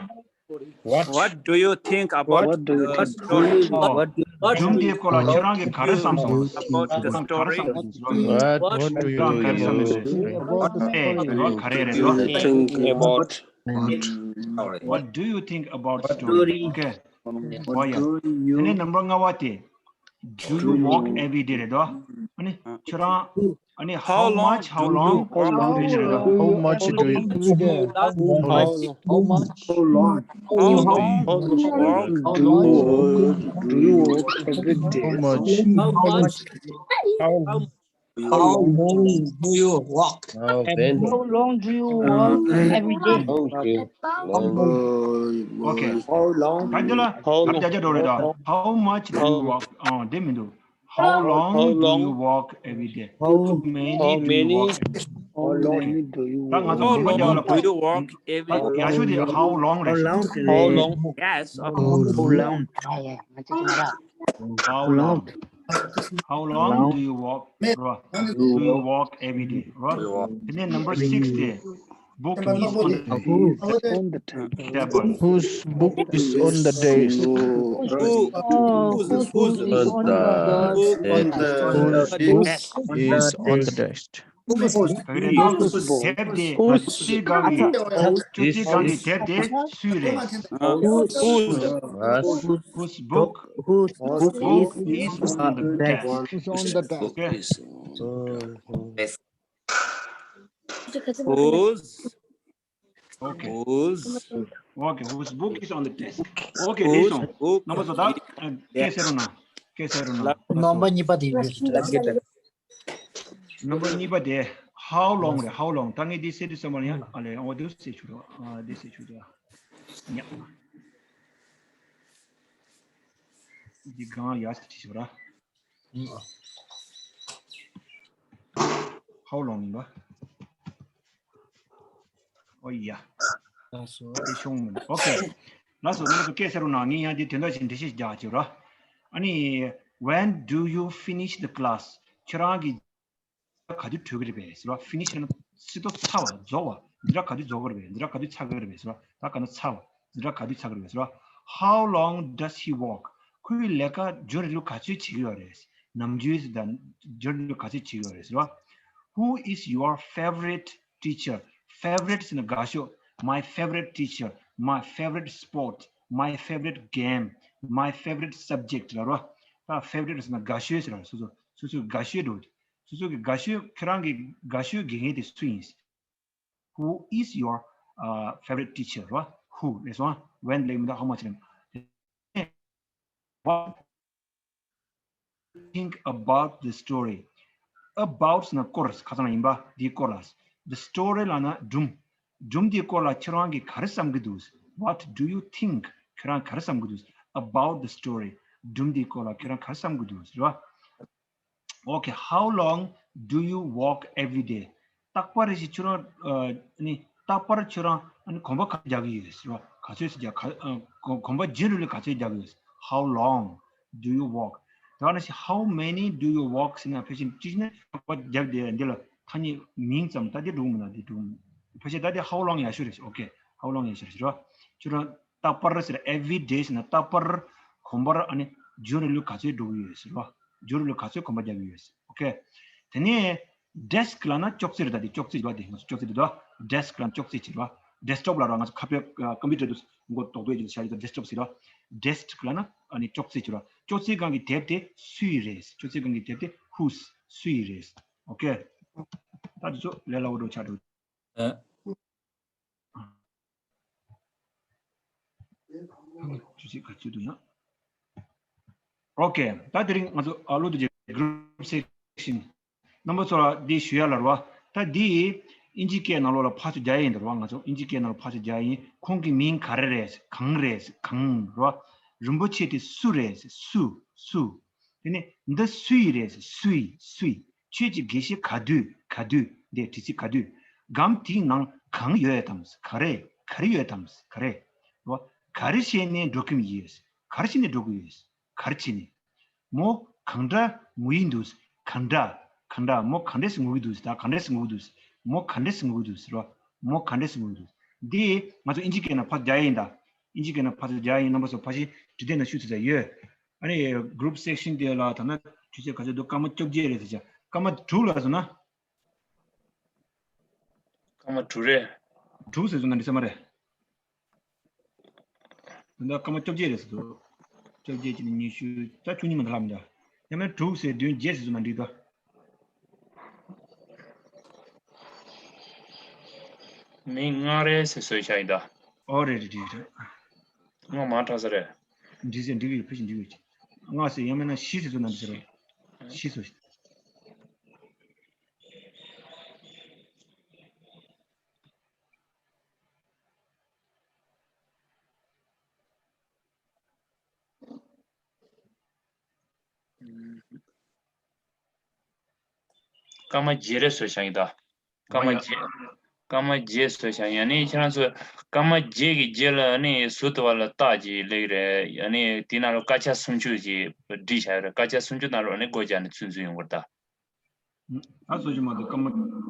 What do you think about What do you the think? Story? ཨོ། སྒྲུང་དེའི་སྐོར་ལ་ཁྱེད་རང་གིས་ག་རེ་བསམ་སོང་། About the story? What, what do you ཁྱེད་རང་ག་རེ་do you བསམ་use སོང་། the story? About the story ག་རེ་རེད་དོ། Think about What do you think about the story? Okay. ཨོ་ཡ། དེ་ནས་number ལྔ་པ་དེ། Do you walk every day རེད་དོ། ཨ་ནི་ཁྱེད་རང་། ཨ་ནི་how much, how long, how long རེད་དོ། How much do you Every day. How much? How long? How long? How long? How long do you work every day? How much? How much? How long do you walk? How when? How long do you work every day? Okay. Okay. How long? ག་འདི་ལ་How ག་long? རྒྱ་རྒྱ་འགྲོ་རེད་དོ། How much do you walk? ཨོ་དེ་མི་འདུག How long How do long? You walk every day? How How many How do you many? Walk every day? How long do you ད་ང་walk? ཚོ་མི་རྒྱག་ལ་Do you walk every ཡ་ཤོ་དེ་how long རེད། How long? Yes, of course. How long? How long? How long do you walk? ར། Do you walk every day? ར། དེ་ནས་number six དེ། Book is on the Who is on the table? Table. Whose book is on the desk? Who, who's, who's On the who on desk. The Whose book desk? Is on the desk. ག་རེ་དོ། དེབ་དེ་བཅུ་གཅིག་སྒང་གི་བཅུ་གཅིག་སྒང་གི་དེབ་དེ་སུའི་རེད། Uh, who's Whose book? Whose Book is on the desk. Who's on the desk? Okay. Who's Okay. Who's Okay. Whose book is on the desk? Okay. Whose book? ནམ་པ་ཚོ་ད་སྐད་ཟེར་རོགས་གནང་། སྐད་ཟེར་རོགས་གནང་། ནམ་པ་གཉིས་པ་དེ་ཡོད་ཤག་ལབ་ཀྱི་འདུག་ནམ་པ་གཉིས་པ་དེ། How long རེད། How long. ད་ངས་འདི་ཟེར་དུས་ཙམ་པ་ཡང་ཨ་ལས་འོ་འདི་ཟེར་ཆུ་རོགས། ཨ་འདི་ཟེར་ཆུ་རོགས། ཉ། འདི་གང་ཡར་ཟེར་ཆུ་རོགས། How long ཡིན་པ། ཨོ་ཡ། དེ་ཤོང་མིན། Okay. ལགས་སོ། ང་ཚོ་སྐད་ཟེར་རོགས་གནང་། ངས་ཡང་འདི་དོན་དག་ཅིག་འགྲེལ་བཤད་རྒྱག་ཅིག་ར། ཨ་ནི། When do you finish the class? ཁྱེད་རང་གི་ག་དུས་གྲོལ་གི་རེད་པས་ཟེར་བ། Finish ན་སྲིད་དོ་ཚར་བ། རྫོགས་པ། འཛིན་གྲྭ་ག་དུས་རྫོགས་གི་རེད་པས། འཛིན་གྲྭ་ག་དུས་ཚར་གི་རེད་པས་ཟེར་བ། ད་ག་ན་ཚར་བ། འཛིན་གྲྭ་ག་དུས་ཚར་གི་རེད་པས་ཟེར་བ། How long does he work? ཁོའི་ལས་ཀ་རྒྱུན་རིང་ལོ་ག་ཚོད་བྱེད་ཀྱི་ཡོད་རེད། ནམ་རྒྱུན་དང་རྒྱུན་རིང་ལོ་ག་ཚོད་བྱེད་ཀྱི་ཡོད་རེད་ཟེར་བ། Who is your favorite teacher? Favorite ཟེར་ན་དགའ་ཤོས། My favorite teacher, my favorite sport, my favorite game, my favorite subject ལབ་རོ། ད་favorite ཟེར་ན་དགའ་ཤོས་ཟེར་ར། སོ་སོ་སོ་སོའི་དགའ་ཤོས་འགྲོ། སོ་སོ་གི་དགའ་ཤོས། ཁྱེད་རང་གི་དགའ་ཤོས་དགེ་རྒན་དེ་སུ་ཡིན། Who is your uh, favorite teacher རོ། Who རེད་སོང་། When ལབ་མི་འདུག How much ལབ། What think about the story? About ཟེར་ན་སྐོར་ཁ་སང་ཡིན་པ་འདིའི་སྐོར་ལ། The story ལབ་ན་སྒྲུང་། སྒྲུང་འདིའི་སྐོར་ལ་ཁྱེད་རང་གིས་ག་རེ་བསམ་གྱི་འདུག What do you think? ཁྱེད་རང་ག་རེ་བསམ་གྱི་འདུག About the story. སྒྲུང་འདིའི་སྐོར་ལ་ཁྱེད་རང་ག་རེ་བསམ་གྱི་འདུག་ཟེར་བ། Okay, how long do you walk every day? རྟག་པར་ཞིག་ཁྱོད་རང་ཨ་ནི་རྟག་པར་ཁྱོད་རང་ཨ་ནི་གོམ་པ་ག་ཚོད་རྒྱག་གི་ཡོད་ཟེར་བ། ག་ཚོད་ཞིག་རྒྱག་ག་ཨ་གོ་གོམ་པ་རྒྱུན་རིང་ལ་ག་ཚོད་རྒྱག་གི་ཡོད། How long do you walk? ད་ནི་ཞིག How many do you walk ཟེར་ན་ཕལ་ཆེར་ཅི་ཞིག་ནི་རྟག་པར་རྒྱབ་དེ་འདི་ལ་ཐ་སྙད་མིང་ཙམ་ད་དེ་འགྲོ་གི་མིན་ན། དེ་འགྲོ་གི་མིན། ཕལ་ཆེར་ད་དེ་How long ཡག་ཤོས་རེད། Okay, how long ཡག་ཤོས་རེད་ཟེར་བ། ཁྱོད་རང་རྟག་པར་ཟེར། Every day ཟེར་ན་རྟག་པར་གོམ་པར་ཨ་ནི་རྒྱུན་རིང་ལོ་ག་ཚོད་འགྲོ་གི་ཡོད་ཟེར་བ། རྒྱུན་རིང་ལོ་ག་ཚོད་གོམ་པ་རྒྱག་གི་ཡོད་ཟེར། Okay, དེ་ནས་desk ལབ་ན་ཅོག་ཙེ་རེད། ད་དེ་ཅོག་ཙེ་རེད་བ། དེ་ང་ཚོ་ཅོག་ཙེ་རེད་དོ། Desk ལབ་ན་ཅོག་ཙེ་ཅིག་རེད་བ། Desktop ལབ་ར་ང་ཚོ་ཁ་པའི་ཨ་computer དུ་མགོ་འདོགས་འདོགས་ཀྱི་བྱ་ཡི་desktop ཟེར་བ། Desk ལབ་ན་ཨ་ནི་ཅོག་ཙེ་ཅིག་རེད་བ། ཅོག་ཙེ་སྒང་གི་དེབ་དེ་སུའི་རེད། ཅོག་ཙེ་སྒང་གི་དེབ་དེ་whose སུའི་རེད། Okay, ད་དེ་ཚོ་ལས་སླ་བོ་འགྲོ་ཆགས་འགྲོ། ཨ། ཅི་ཞིག་ག་ཚོད་འདུག་ན། Okay, ད་དེ་རིང་ང་ཚོ་ཨ་བློ་བདེ་རྒྱལ་group section རྣམ་པ་ཚོ་ལ་འདི་ཞུ་ཡ་ལ་རེད་བ། ད་འདི་ཨིན་ཇི་སྐད་ནང་ལོགས་ལ་ཕར་ཚུར་རྒྱག་ཡ་ཡིན་ད་རེད་བ། ང་ཚོ་ཨིན་ཇི་སྐད་ནང་ལ་ཕར་ཚུར་རྒྱག་ཡ་ཡིན། ཁོང་གི་མིང་ག་རེ་རེད། གང་རེད། གང་རེད་བ། རིན་པོ་ཆེ་དེ་སུ་རེད། སུ། སུ། དེ་ནས་འདི་སུའི་རེད། སུའི། སུའི། ཁྱོད་ཀྱི་དགེ་བཤེས་ག་དུས། ག་དུས། འདི་དྲི་ཚིག་ག་དུས། སྒམ་དེའི་ནང་གང་ཡོད་དམ། ག་རེ། ག་རེ་ཡོད་དམ། ག་རེ། རོ། ག་རེ་བྱས་ནས་འགྲོ་གི་ཡོད། ག་རེ་བྱས་ནས་འགྲོ་གི་ཡོད། ག་རེ་བྱས་ནས། མོ་གང་འདྲ་ངུ་ཡི་འདུག་གང་འདྲ། གང་འདྲ། མོ་གང་འདྲས་སེ་ངུ་གི་འདུག་ད་གང་འདྲས་སེ་ངུ་གི་འདུག་མོ་གང་འདྲས་སེ་ངུ་གི་འདུག་རོ། མོ་གང་འདྲས་སེ་ངུ་གི་འདུག་འདི་ང་ཚོ་ཨིན་ཇི་སྐད་ནང་ཕར་རྒྱག་ཡ་ཡིན་ད། ཨིན་ཇི་སྐད་ནང་ཕར་ཚུར་རྒྱག་ཡ་ཡིན། རྣམ་པ་ཚོ་ཕར་ཞིག་འབྲི་དེབ་ནང་བཤུས་ཚར་ཚར་ཡོད། ཨ་ནི་group section དེ་ལ་ད་ན་དུས་ཚོད་ག་ཚོད་འདུག་སྐར་མ་བཅོ་བརྒྱད་རེད་ཟེར་བྱ། སྐར་མ་དྲུག་ལ་སོང་ན། སྐར་མ་དྲུག་རེད། དྲུག་ཟེར་སོང་ན་འགྲིག་ས་མ་རེད། ད་སྐར་མ་བཅོ་བརྒྱད་རེད་ཟེར་འདུག་བཅོ་བརྒྱད་ཀྱི་ནི་ཉི་ཤུ་ད་བཅུ་གཉིས་མ་ད་ལབ་འདྲ། ཡང་ན་དྲུག་ཟེར་བདུན་བརྒྱད་ཟེར་སོང་ན་འགྲིག་ད། མི་ལྔ་རེད་ཟེར་བཟོས་བཞག་ཡིན་ད། ཨོ་རེད་རེད་རེད་རེད། ལྔ་མ་དྲག་ས་རེད། འགྲིག་ཟེར་འགྲིག་ཡོད། ཕུལ་ཞིག་འགྲིག་ཡོད། ལྔ་ཟེར་ཡང་མིན་ན་བཞི་ཟེར་བཟོས་ན་འགྲིག་ས་རེད། བཞི་བཟོས། སྐར་མ་བརྒྱད་རེ་བཟོས་བཞག་ཡིན་ད། སྐར་མ་བརྒྱད། སྐར་མ་བརྒྱད་བཟོས་བཞག་ཡིན། ཨ་ནི་ཁྱེད་རང་ཚོ་སྐར་མ་བརྒྱད་ཀྱི་རྗེས་ལ་ཨ་ནི་ཟུར་དུ་བ་ལ་རྟགས་ཅིག་སླེབས་རེད། ཨ་ནི་དེ་ནང་ལ་སྐར་ཆ་སུམ་ཅུ་ཅིག་བྲིས་བཞག་ཡོད་རེད། སྐར་ཆ་སུམ་ཅུ་ནང་ལ་ཨ་ནི་སྒོ་རྒྱག་ནས་ཚུན་ཚོད་ཡོང་བར་གདའ། ད་བཟོ་རྒྱུ་མ་གཏོགས་སྐར་མ།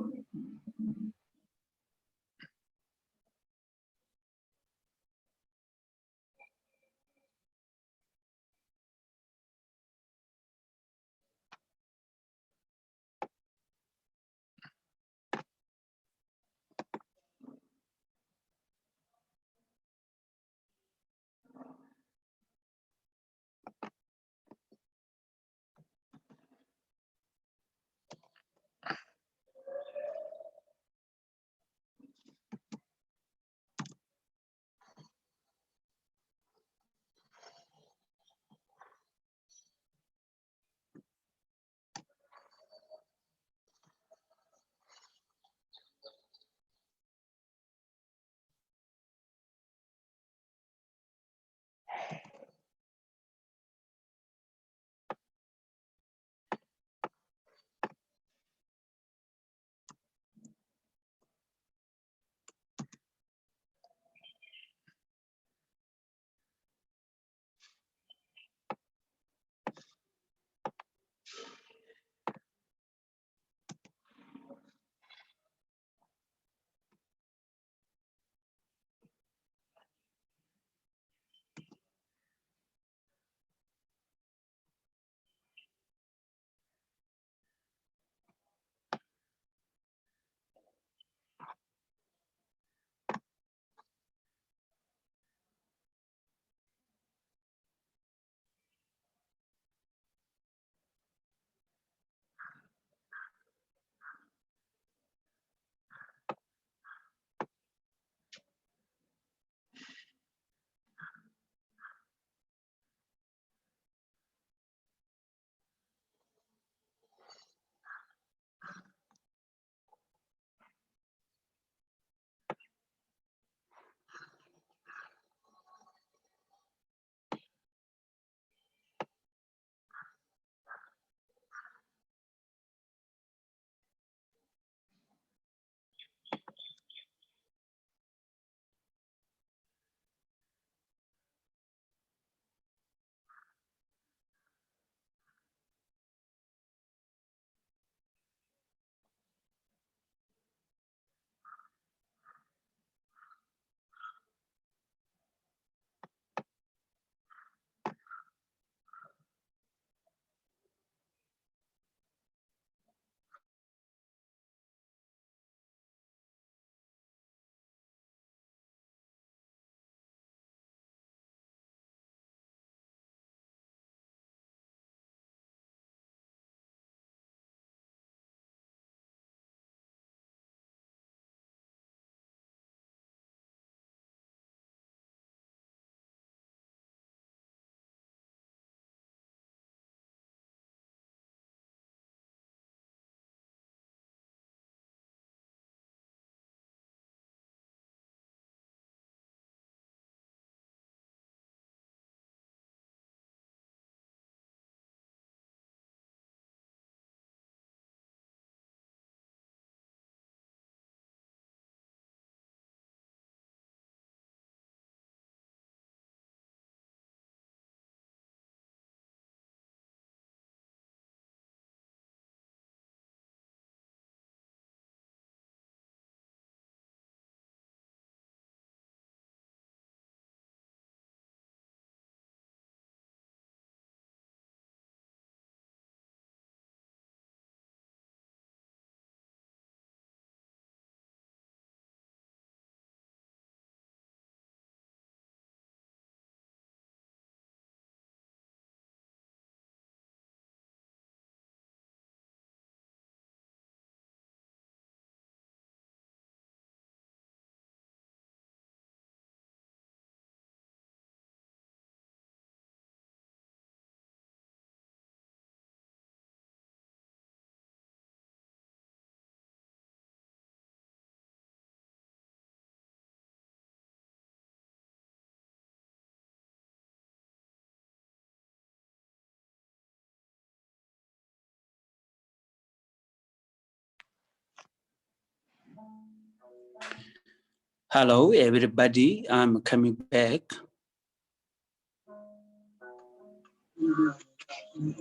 Hello, everybody. I'm coming back.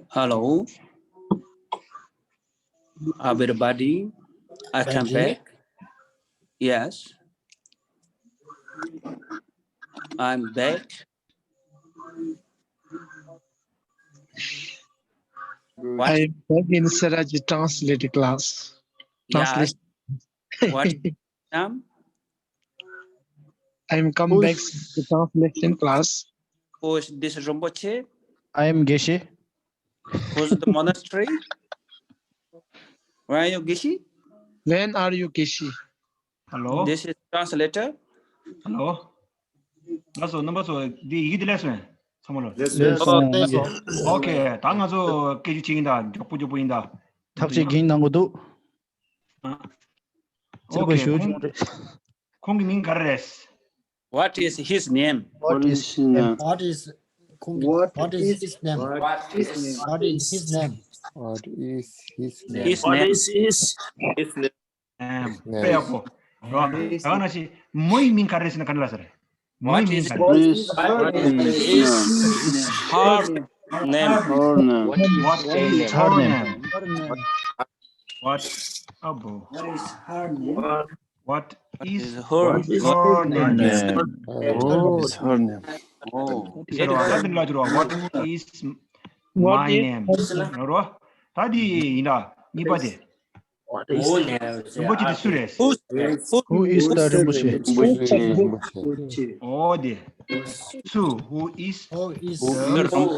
Hello, everybody. I come back. Yes, I'm back. What? I am back in Saraji translate class. Yeah. Translation. What? Um, I am come back to translation class. Who is this Rinpoche? I am Geshe. Who's the monastery? Where are you, Geshe? When are you, Geshe? Hello. This is translator. Hello. ལགས་སོ། རྣམ་པ་ཚོ་འདི་ཡི་གེ་འདི་ལས་སོང་། ཚང་མ་ལ། ལགས་སོ། ལགས་སོ། ཨོ་ཁེ། ད་ང་ཚོ་སྐད་ཆ་བྱེད་ཀྱིན་གདའ། མགྱོགས་པོ་མགྱོགས་པོ་ཡིན་གདའ། ཐག་གཅོད་གིན་གནང་གི་འདུག་ཨ། ཨོ་ཁེ། ཁོང་ཁོང་གི་མིང་ག་རེ་རེད། What is his name? What is his name? What is ཁོང་གི། What is his name? What is his name? What is his name? What is his name? His name. What is his name? དཔེ་ཡག་པོ། རོ། ད་ག་ནང་བཞིན་མོ་ཡི་མིང་ག་རེ་ཟེར་ན་ག་འདྲ་ལབ་ས་རེད། མོ་ཡི་མིང་ག་རེ། What is her name? Her name. What is her name? What is her name? What ཨ་བོ། What is her name? What is her name? What is her name? Oh. ཟེར་བ། ད་འདི་ལ་ཅི་རོ། What is my name? རོ། ད་འདི་ཡིན་ད། གཉིས་པ་དེ། རིན་པོ་ཆེ་དེ་སུ་རེད། Who is the Rinpoche? ཨོ་དེ། སུ། Who is the Rinpoche?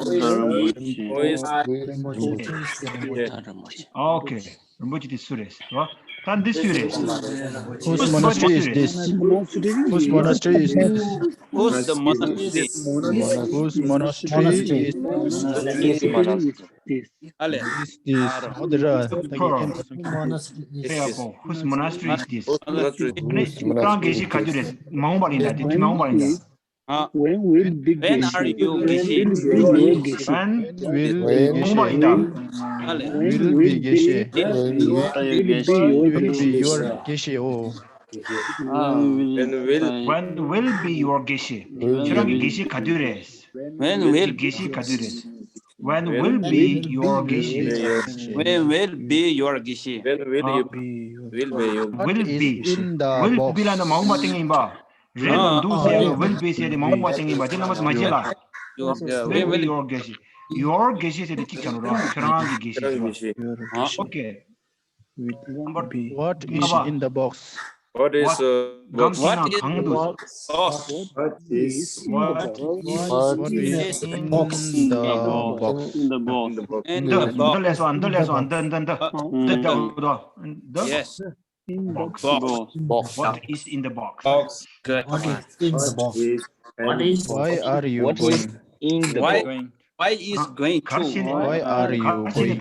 ཨོ་ཁེ། རིན་པོ་ཆེ་དེ་སུ་རེད། རོ། ད་འདི་སུ་རེད། Whose monastery is this? Whose monastery is this? Whose monastery is this? Whose monastery is this? ཨ་ལས། ཨ་རོ། ཨོ་དེ་ར། ད་གི་ཁྱེད་ཚོ་གི། Whose monastery is this? ནི་ཁྱེད་རང་དགེ་བཤེས་ག་དུས་རེད། མ་འོངས་པ་ཡིན་ད། དེ་དུས་མ་འོངས་པ་ཡིན་ད། ཨ། When will be When are you Geshe? When will མ་འོངས་པ་ཡིན་ད། ཨ་ལས། Will be Geshe. Will be your Geshe. Oh. When will be your Geshe? ཁྱེད་རང་གི་དགེ་བཤེས་ག་དུས་རེད། When will དགེ་བཤེས་ག་དུས་རེད། When will be your Geshe? When will be your Geshe? When will you be? Will be your will be. Will be ལ་ནི་མ་འོངས་པ་སྟེང་ཡིན་པ། རེད་མི་འདུག་ཟེར་ཡ་will be ཟེར་ཏེ་མ་འོངས་པ་སྟེང་ཡིན་པ་དེ་རྣམ་པ་ཚོ་མ་བརྗེད་ལ། Will be your Geshe. Your Geshe ཟེར་ཏེ་གཅིག་བྱ་རོགས། ཁྱེད་རང་གི་དགེ་བཤེས་ཟེར་བ། ཨོ་ཁེ། What is in the box? What is, uh, box? གང་དུ། What is, what is in the box? In the box. འདི་ལས་སོ། འདི་ལས་སོ། འདི་འདི་འདི་འདི་འདི་འདི། Yes. Box. Box. What is in the box? Box. Good. What is in the box? What is Why are you going? In the Why box. Why is going to? Why are you going?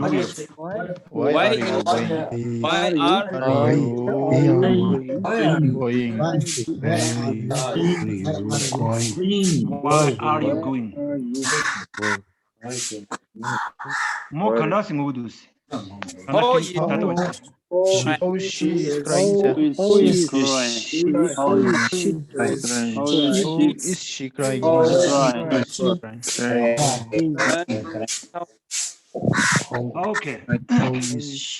Why are you going? Why are you going? Why are you going? Why are you going? མོ་ག་འདྲ་ཞིག་ངུ་གི་འདུག How is she crying? Who is crying? Who is she crying? Who is she crying? Who is she crying? Okay.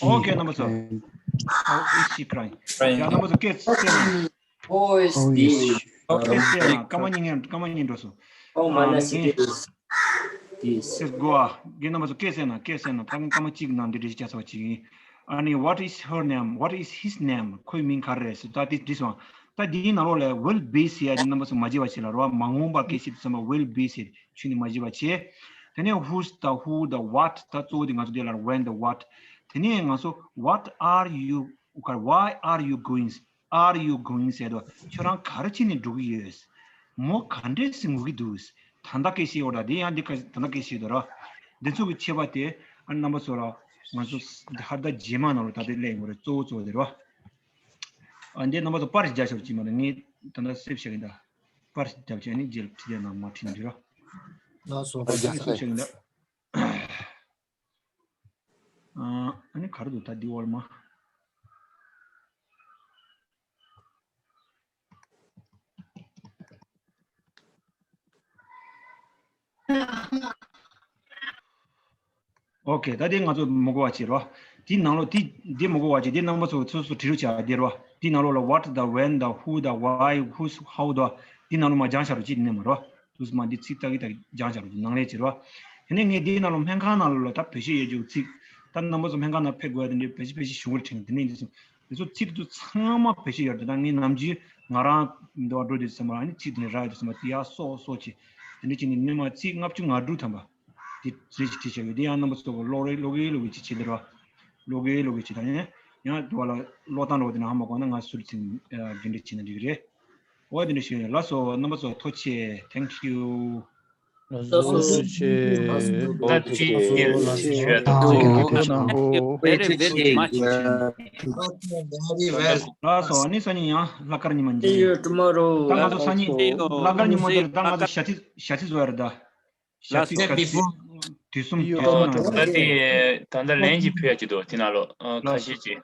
Okay, རྣམ་པ་ཚོ། How is she crying? ཡ། རྣམ་པ་ཚོ་སྐད་ཆ། Who is this? ཨོ། སྐད་ཆ་ཡང་སྐར་མ་གཉིས་སྐར་མ་གཉིས་འགྲོ་སོང་། ཨོ། མ་ན་སི་ཏི་ཨིས། ཏིས། སྐད་གོ་ཨ། རྒན་རྣམ་པ་ཚོ་སྐད་ཟེར་ན་སྐད་ཟེར་ན་ཕ་གི་སྐར་མ་གཅིག་ནང་འདི་འདྲ་ཞིག་བྱ་ཚར་བ་ཅིག་ཡིན། ཨ་ནི། What is her name? What is his name? ཁོའི་མིང་ག་རེ་རེད་ཟེར། ད་དེ་འདྲི་སོང་། ད་དེའི་ནང་ལོགས་ལ་will be ཟེར་ཡ་དེ་རྣམ་པ་ཚོ་མ་བརྗེད་པ་བྱེད་ལ་རོ། མ་འོངས་པ་སྐད་ཆ་དེ་ཚང་མ་will be ཟེར་ཆུ་ནི་མ་བརྗེད་པ་བྱེད། དེ་ནས་who's དང་who དང་what ད་གཙོ་བོ་དེ་ང་ཚོ་དེ་ལ་when དང་what། དེ་ནས་ང་ཚོ་what are you Why are you going? Are you going? ཟེར་དུས་ཁྱོད་རང་ག་རེ་བྱས་ནས་འགྲོ་གི་ཡོད། མོ་ག་འདྲས་སེ་ངུ་གི་འདུག་ད་ལྟ་སྐད་བཤད་ཡོད་ར། དེ་ཡང་འདི་ག་ད་ལྟ་སྐད་བཤད་ཡོད་ར། འདི་ཚོ་གི་ཁྱད་པར་དེ་ཨ་རྣམ་པ་ཚོ་ལ་ང་ཚོ་ཧར་ད་རྗེས་མ་ནང་ལ་ད་ལྟ་གླེང་དགོས་རེད། གཙོ་བོ་གཙོ་བོ་དེ་ར། ཨ་འདི་རྣམ་པ་ཚོ་པར་རྒྱག་ཤོག་ཅིག་མ་རེད། ངས་ད་ལྟ་སེབ་བྱས་ཡིན་ད། པར་རྒྱབ་བྱས་ནི་རྗེས་ལ་ཁྲིད་ཡ་ནང་མ་ཁྲིད་འདི་ར། ལགས་སོ། པར་རྒྱག་སེབ་བྱས་ཡིན་ད། ཨ་ནི་ག་རེ་འདུག་ད་འདི་འོག་ལ་མ། ཨོ་ཁེ། ད་དེ་ང་ཚོ་མི་གོ་བ་བྱེད་རོགས། དེའི་ནང་ལོགས་དེ་དེ་མི་གོ་བ་བྱེད། དེ་རྣམ་པ་ཚོ་སོ་སོ་བྲིས་རོགས་བྱ། དེ་རོགས། དེའི་ནང་ལོགས་ལ་what དང་when དང་who དང་why who's how དང་དེའི་ནང་ལོགས་མ་སྦྱངས་བྱ་རོགས་བྱེད། དེ་ནས་མ་རོགས། དུས་མ་འདི་ཚིག་ཏག་གི་ཏག་སྦྱངས་བྱ་རོགས་ནང་ལས་བྱེད་རོགས། དེ་ནས་ངས་དེའི་ནང་ལོགས་སྨན་ཁང་ནང་ལོགས་ལ་ད་བེད་སྤྱོད་ཡོད་རྒྱུ་ཚིག་ད་རྣམ་པ་ཚོ་སྨན་ཁང་ནང་ཕེབས་དགོས་ཡ་དེ་འདྲའི་བེད་སྤྱོད་བེད་སྤྱོད་ཞུ་གི་དྲན། དེ་ནས་འདི་ཚོ་དེ་ཚོ་ཚིག་དེ་ཚོ་ཚང་མ་བེད་སྤྱོད་ཡོད་རེད། ད་ངས་ནམ་རྒྱུན་ང་རང་འདི་བ་འགྲོ་དུས་ཙམ་པ་ཨ་ནི་ཚིག་དེ་འདྲ་རག་ཡོད་དུས་ཙམ་པ་དེ་ཡར་སོ་སོ་བྱེད། དེ་འདྲ་བྱས་ནས་ཉི་མ་ཚིག་ལྔ་བཅུ་ང་དྲུག་ཐམ་པ། དེ་རེ་ཞིག་བྲིས་བཞག་ཡོད། དེ་ཡང་རྣམ་པ་ཚོ་གི་ཀློག་རེ་ཀློག་གི་ཀློག་གི་ཅིག་བྱེད་དེ་རོགས། ཀློག་གི་ཀློག་གི་ཅིག་དང་ཡང་ཡང་དུ་བ་ལ་ཀློག་སྟངས་རོགས་དེ་ན་ཧ་མ་གོ་ན་ང་ཟུར་ཚིག་རྒན་འདྲེ་བྱེད་ན་འགྲིག་གི་རེད། འོ་དེ་འདྲ་ཞིག་ཡོད། ལགས་སོ། རྣམ་པ་ཚོ་ཐུགས་རྗེ་ཆེ། Thank you། ལགས་སོ་ཐུགས་རྗེ་ཆེ། ད་ཐུགས་རྗེ་ཆེ། ཞུ་ཡ་ད། Thank you། Very, very much. Very, very, very. ལགས་སོ། ཨ་ནི་སང་ཉིན་ཡང་ལྷག་དཀར་ཉི་མ་See འདི་you tomorrow. ད་ང་ཚོ་སང་ཉིན་ལྷག་དཀར་ཉི་མ་འདིར་ད་ང་ཚོ་ཞལ་ཚིག་ཞལ་ཚིག་བཟོ་ཡ་རེད་ད། ཞག་ལགས་ཚིག་སོ། ཁ་ཤས་དུས་གསུམ་དུས་གསུམ་ནང་ད་ལྟ་དེ་ད་ལྟ་ལན་ཅིག་ཕུལ་ཡ་ཅིག་འདུག་དེ་ནང་ལོགས་ཨ་ཁ་ལགས་ཤས་ཅིག་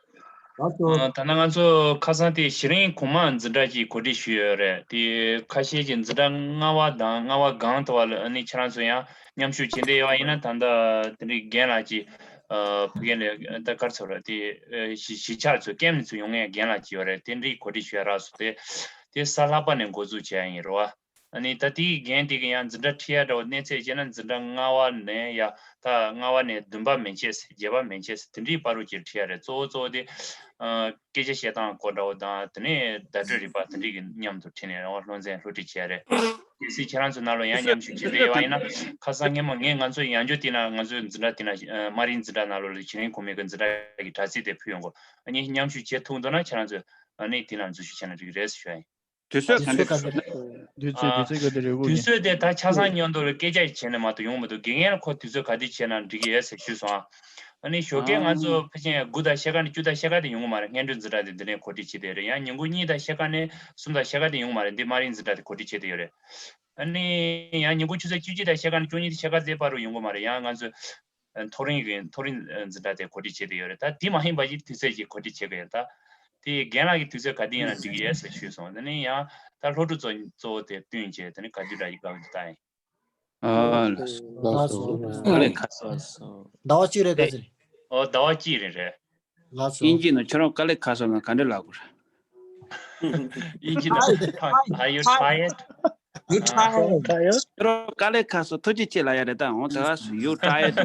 ལགས་སོ། ཨ་ད་ལྟ་ང་ཚོ་ཁ་སང་དེ་གཞི་རིམ་གོང་མ་འཛིན་གྲྭ་ཅིག་གོ་སྒྲིག་ཞུས་ཡོད་རེད། དེ་ཁ་ཤས་ཀྱི་འཛིན་གྲྭ་ལྔ་པ་དང་ལྔ་པ་སྒང་དུ་བ་ལ་ཨ་ནི་ཁྱེད་རང་ཚོ་ཡང་མཉམ་ཞུགས་བྱེད་འདོད་ཡོད་པ་ཡིན་ན་ད་ལྟ་དེ་འདྲའི་རྒན་ལགས་ཀྱིས་ཨ་ཕ་གི་ནས་ད་ག་རེ་ཟེར་དགོས་རེད། དེ་ཨ་གཞིས་གཞིས་ཆགས་ཚོ་ཀེམ་ནས་ཚུར་ཡོང་མཁན་རྒན་ལགས་ཅིག་ཡོད་རེད། དེ་འདྲའི་གོ་སྒྲིག་ཞུ་ཡ་རག་སོང་། དེ་དེ་གཟའ་ལྷག་པ་ནས་འགོ་འཛུགས་བྱས་ཡ་ཡིན་རེད་བ། ཨ་ནི་ད་དེའི་འགན་དེ་གི་ཡང་འཛིན་གྲྭ་ཁྲིད་ཡ་འདྲ་བོ་གནས་ཚད་བྱས་ན་འཛིན་གྲྭ་ལྔ་པ་ནས་ཡ་ད་ལྔ་པ་ནས་བདུན་པ་མན་ཆད་བརྒྱད་པ་མན་ཆད་དེ་འདྲའི་བར་དུ་ཅིག་ཁྲིད་ཡ་རེད། གཙོ་བོ་གཙོ་བོ་དེ་ཨ་སྐད་ཆ་བཤད་སྟངས་སྐོར་འདྲ་བོ་དང་དེ་ནས་བརྡ་སྤྲོད་རིག་པ་དེ་འདྲའི་གི་མཉམ་དུ་ཁྲིད་ནས་རང་དབང་སློབ་ཚན་སློབ་ཁྲིད་བྱས་རེད། གལ་སྲིད་ཁྱེད་རང་ཚོ་ནང་ལོགས་ཡང་མཉམ་ཞུགས་བྱེད་འདོད་ཡོད་པ་ཡིན་ན་ཁ་སང་སྔོན་མ་ངས་ང་ཚོ་ཡང་བསྐྱར་དེ་ན་ང་ཚོའི་འཛིན་གྲྭ་དེ་ན་ཨ་དམའ་རིམ་འཛིན་གྲྭ་ནང་ལོགས་ལ་གཞི་རིམ་གོང་མའི་གི་འཛིན་གྲྭ་གི་དྲ་ཚིགས་དེ་ཕུལ་ཡོང་གོ་ཨ་ནི་མཉམ་ཞུགས་བྱེད་ཐུབ་འདུག་ན་ཁྱེད་རང་ཚོ་ཨ་ནི་དེ་ན་འཛུལ་ཞུགས་བྱས་ན་འགྲིག་གི་རེད་ཟེར་ཞུ་ཡ་ཡིན། དུས་ཚོད་ག་འདྲ་ཞུ་ན། དུས་ཚོད་དུས་ཚོད་ག་འདྲ་རེད་གོ་དུས་གི་ཚོད་དེ་ད་ཆ་ཚང་མཉམ་དུ་ལ་སྐད་ཆ་བྱས་ན་མ་གཏོགས་ཡོང་མི་འདུག་དགེ་རྒན་ལ་ཁོ་དུས་ཚོད་ག་དུས་བྱས་ན་འགྲིག་གི་ཡོད་ཟེར་ཞུས་སོང་ཨ། ཨ་ནི་ཞོགས་ཀས་ང་ཚོ་ཕལ་ཆེར་དགུ་དང་ཕྱེད་ཀ་ནས་བཅུ་དང་ཕྱེད་ཀ་དེ་ཡོང་གི་མ་རེད། སྔོན་འགྲོའི་འཛིན་གྲྭ་དེ་འདི་ནས་གོ་སྒྲིག་བྱེད་དེ་རེད། ཡང་ཉིན་གུང་གཉིས་དང་ཕྱེད་ཀ་ནས་གསུམ་དང་ཕྱེད་ཀ་དེ་ཡོང་གི་མ་རེད། འདི་དམའ་རིམ་འཛིན་གྲྭ་དེ་གོ་སྒྲིག་བྱེད་དེ་ཡོད་རེད། ཨ་ནི་ཡང་ཉིན་གུང་ཆུ་ཚོད་བཅུ་གཅིག་དང་ཕྱེད་ཀ་ནས་བཅུ་གཉིས་དང་ཕྱེད་ཀ་དེ་བར་དུ་ཡོང་གི་མ་རེད། ཡང་ང་ཚོ་མཐོ་རིམ་གི་མཐོ་རིམ་འཛིན་གྲྭ་དེ་གོ་སྒྲིག་བྱེད་དེ་ཡོད་རེད། ད་དེ་མ་ཡིན་པ་ཡི་དུས་ཚོད་ཅིག་གོ་སྒྲིག་བྱེད་དགོས་ཡོད་རེད། ད་དེ་རྒན་ལགས་ཀྱི་དུས་ཚོད་ག་དུས་ཡིན་ན་འགྲིག་གི་ཡོད་ཟེར་ཞུས་སོང་། དེ་ནས་ཡང་ད་སློབ་ཕྲུག་ཚོ་གཙོ་བོ་དེ་བསྟུན་བྱས་དེ་ནས་ག་དུས་འདྲ་ཡི་དགའ་བ་འདི་ལྟ་ཡིན། ཨ་ལགས་སོ། ལགས་སོ། དཀའ་ལས་ཁག་སོང་། ཟླ་བ་གཅིག་རེད་ག་ཚོད་རེད། ཨོ་ཟླ་བ་གཅིག་རེད་རེད། ལགས་སོ། དབྱིན་ཇི་ནང་ཁྱོད་རང་དཀའ་ལས་ཁག་སོང་ན་ག་འདྲ་ལབ་དགོས་རེད། དབྱིན་ཇི་ནང་Are you tired? You tired? ཁྱོད་རང་དཀའ་ལས་ཁག་སོང་། ཐུགས་རྗེ་ཆེ་ལབ་ཡ་རེད་ད། འོ་ད་ག་སོང་། You tired?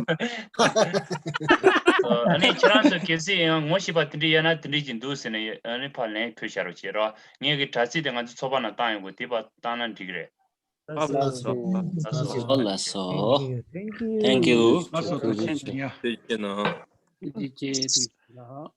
ཨ་ནི་ཁྱེད་རང་ཚོ་གལ་སྲིད་ཡང་ངོ་ཤེས་པ་དེ་འདྲ་ཡོད་ན་དེ་འདྲ་ཅིག་འདུག་ཟེར་ནས་ཨ་ནི་ཕར་ལན་ཕུལ་བཞག་རོགས་བྱེད་རོགས། ངེད་ཀྱི་དྲ་ཚིགས་དེ་ང་ཚོ་ཚོགས་པ་ནང་བཏང་ཡོང་དགོས། དེ་ཕར་བཏང་ན་འགྲིག་གི་རེད། ལགས་སོ། ལགས་སོ། ལགས་སོ། Thank you. Thank you. ལགས་སོ། ཐུགས་རྗེ་ཆེ། ཐུགས་རྗེ་ཆེ་གནང་། ཐུགས་རྗེ་ཆེ། ཐུགས་རྗེ་ཆེ་གནང་།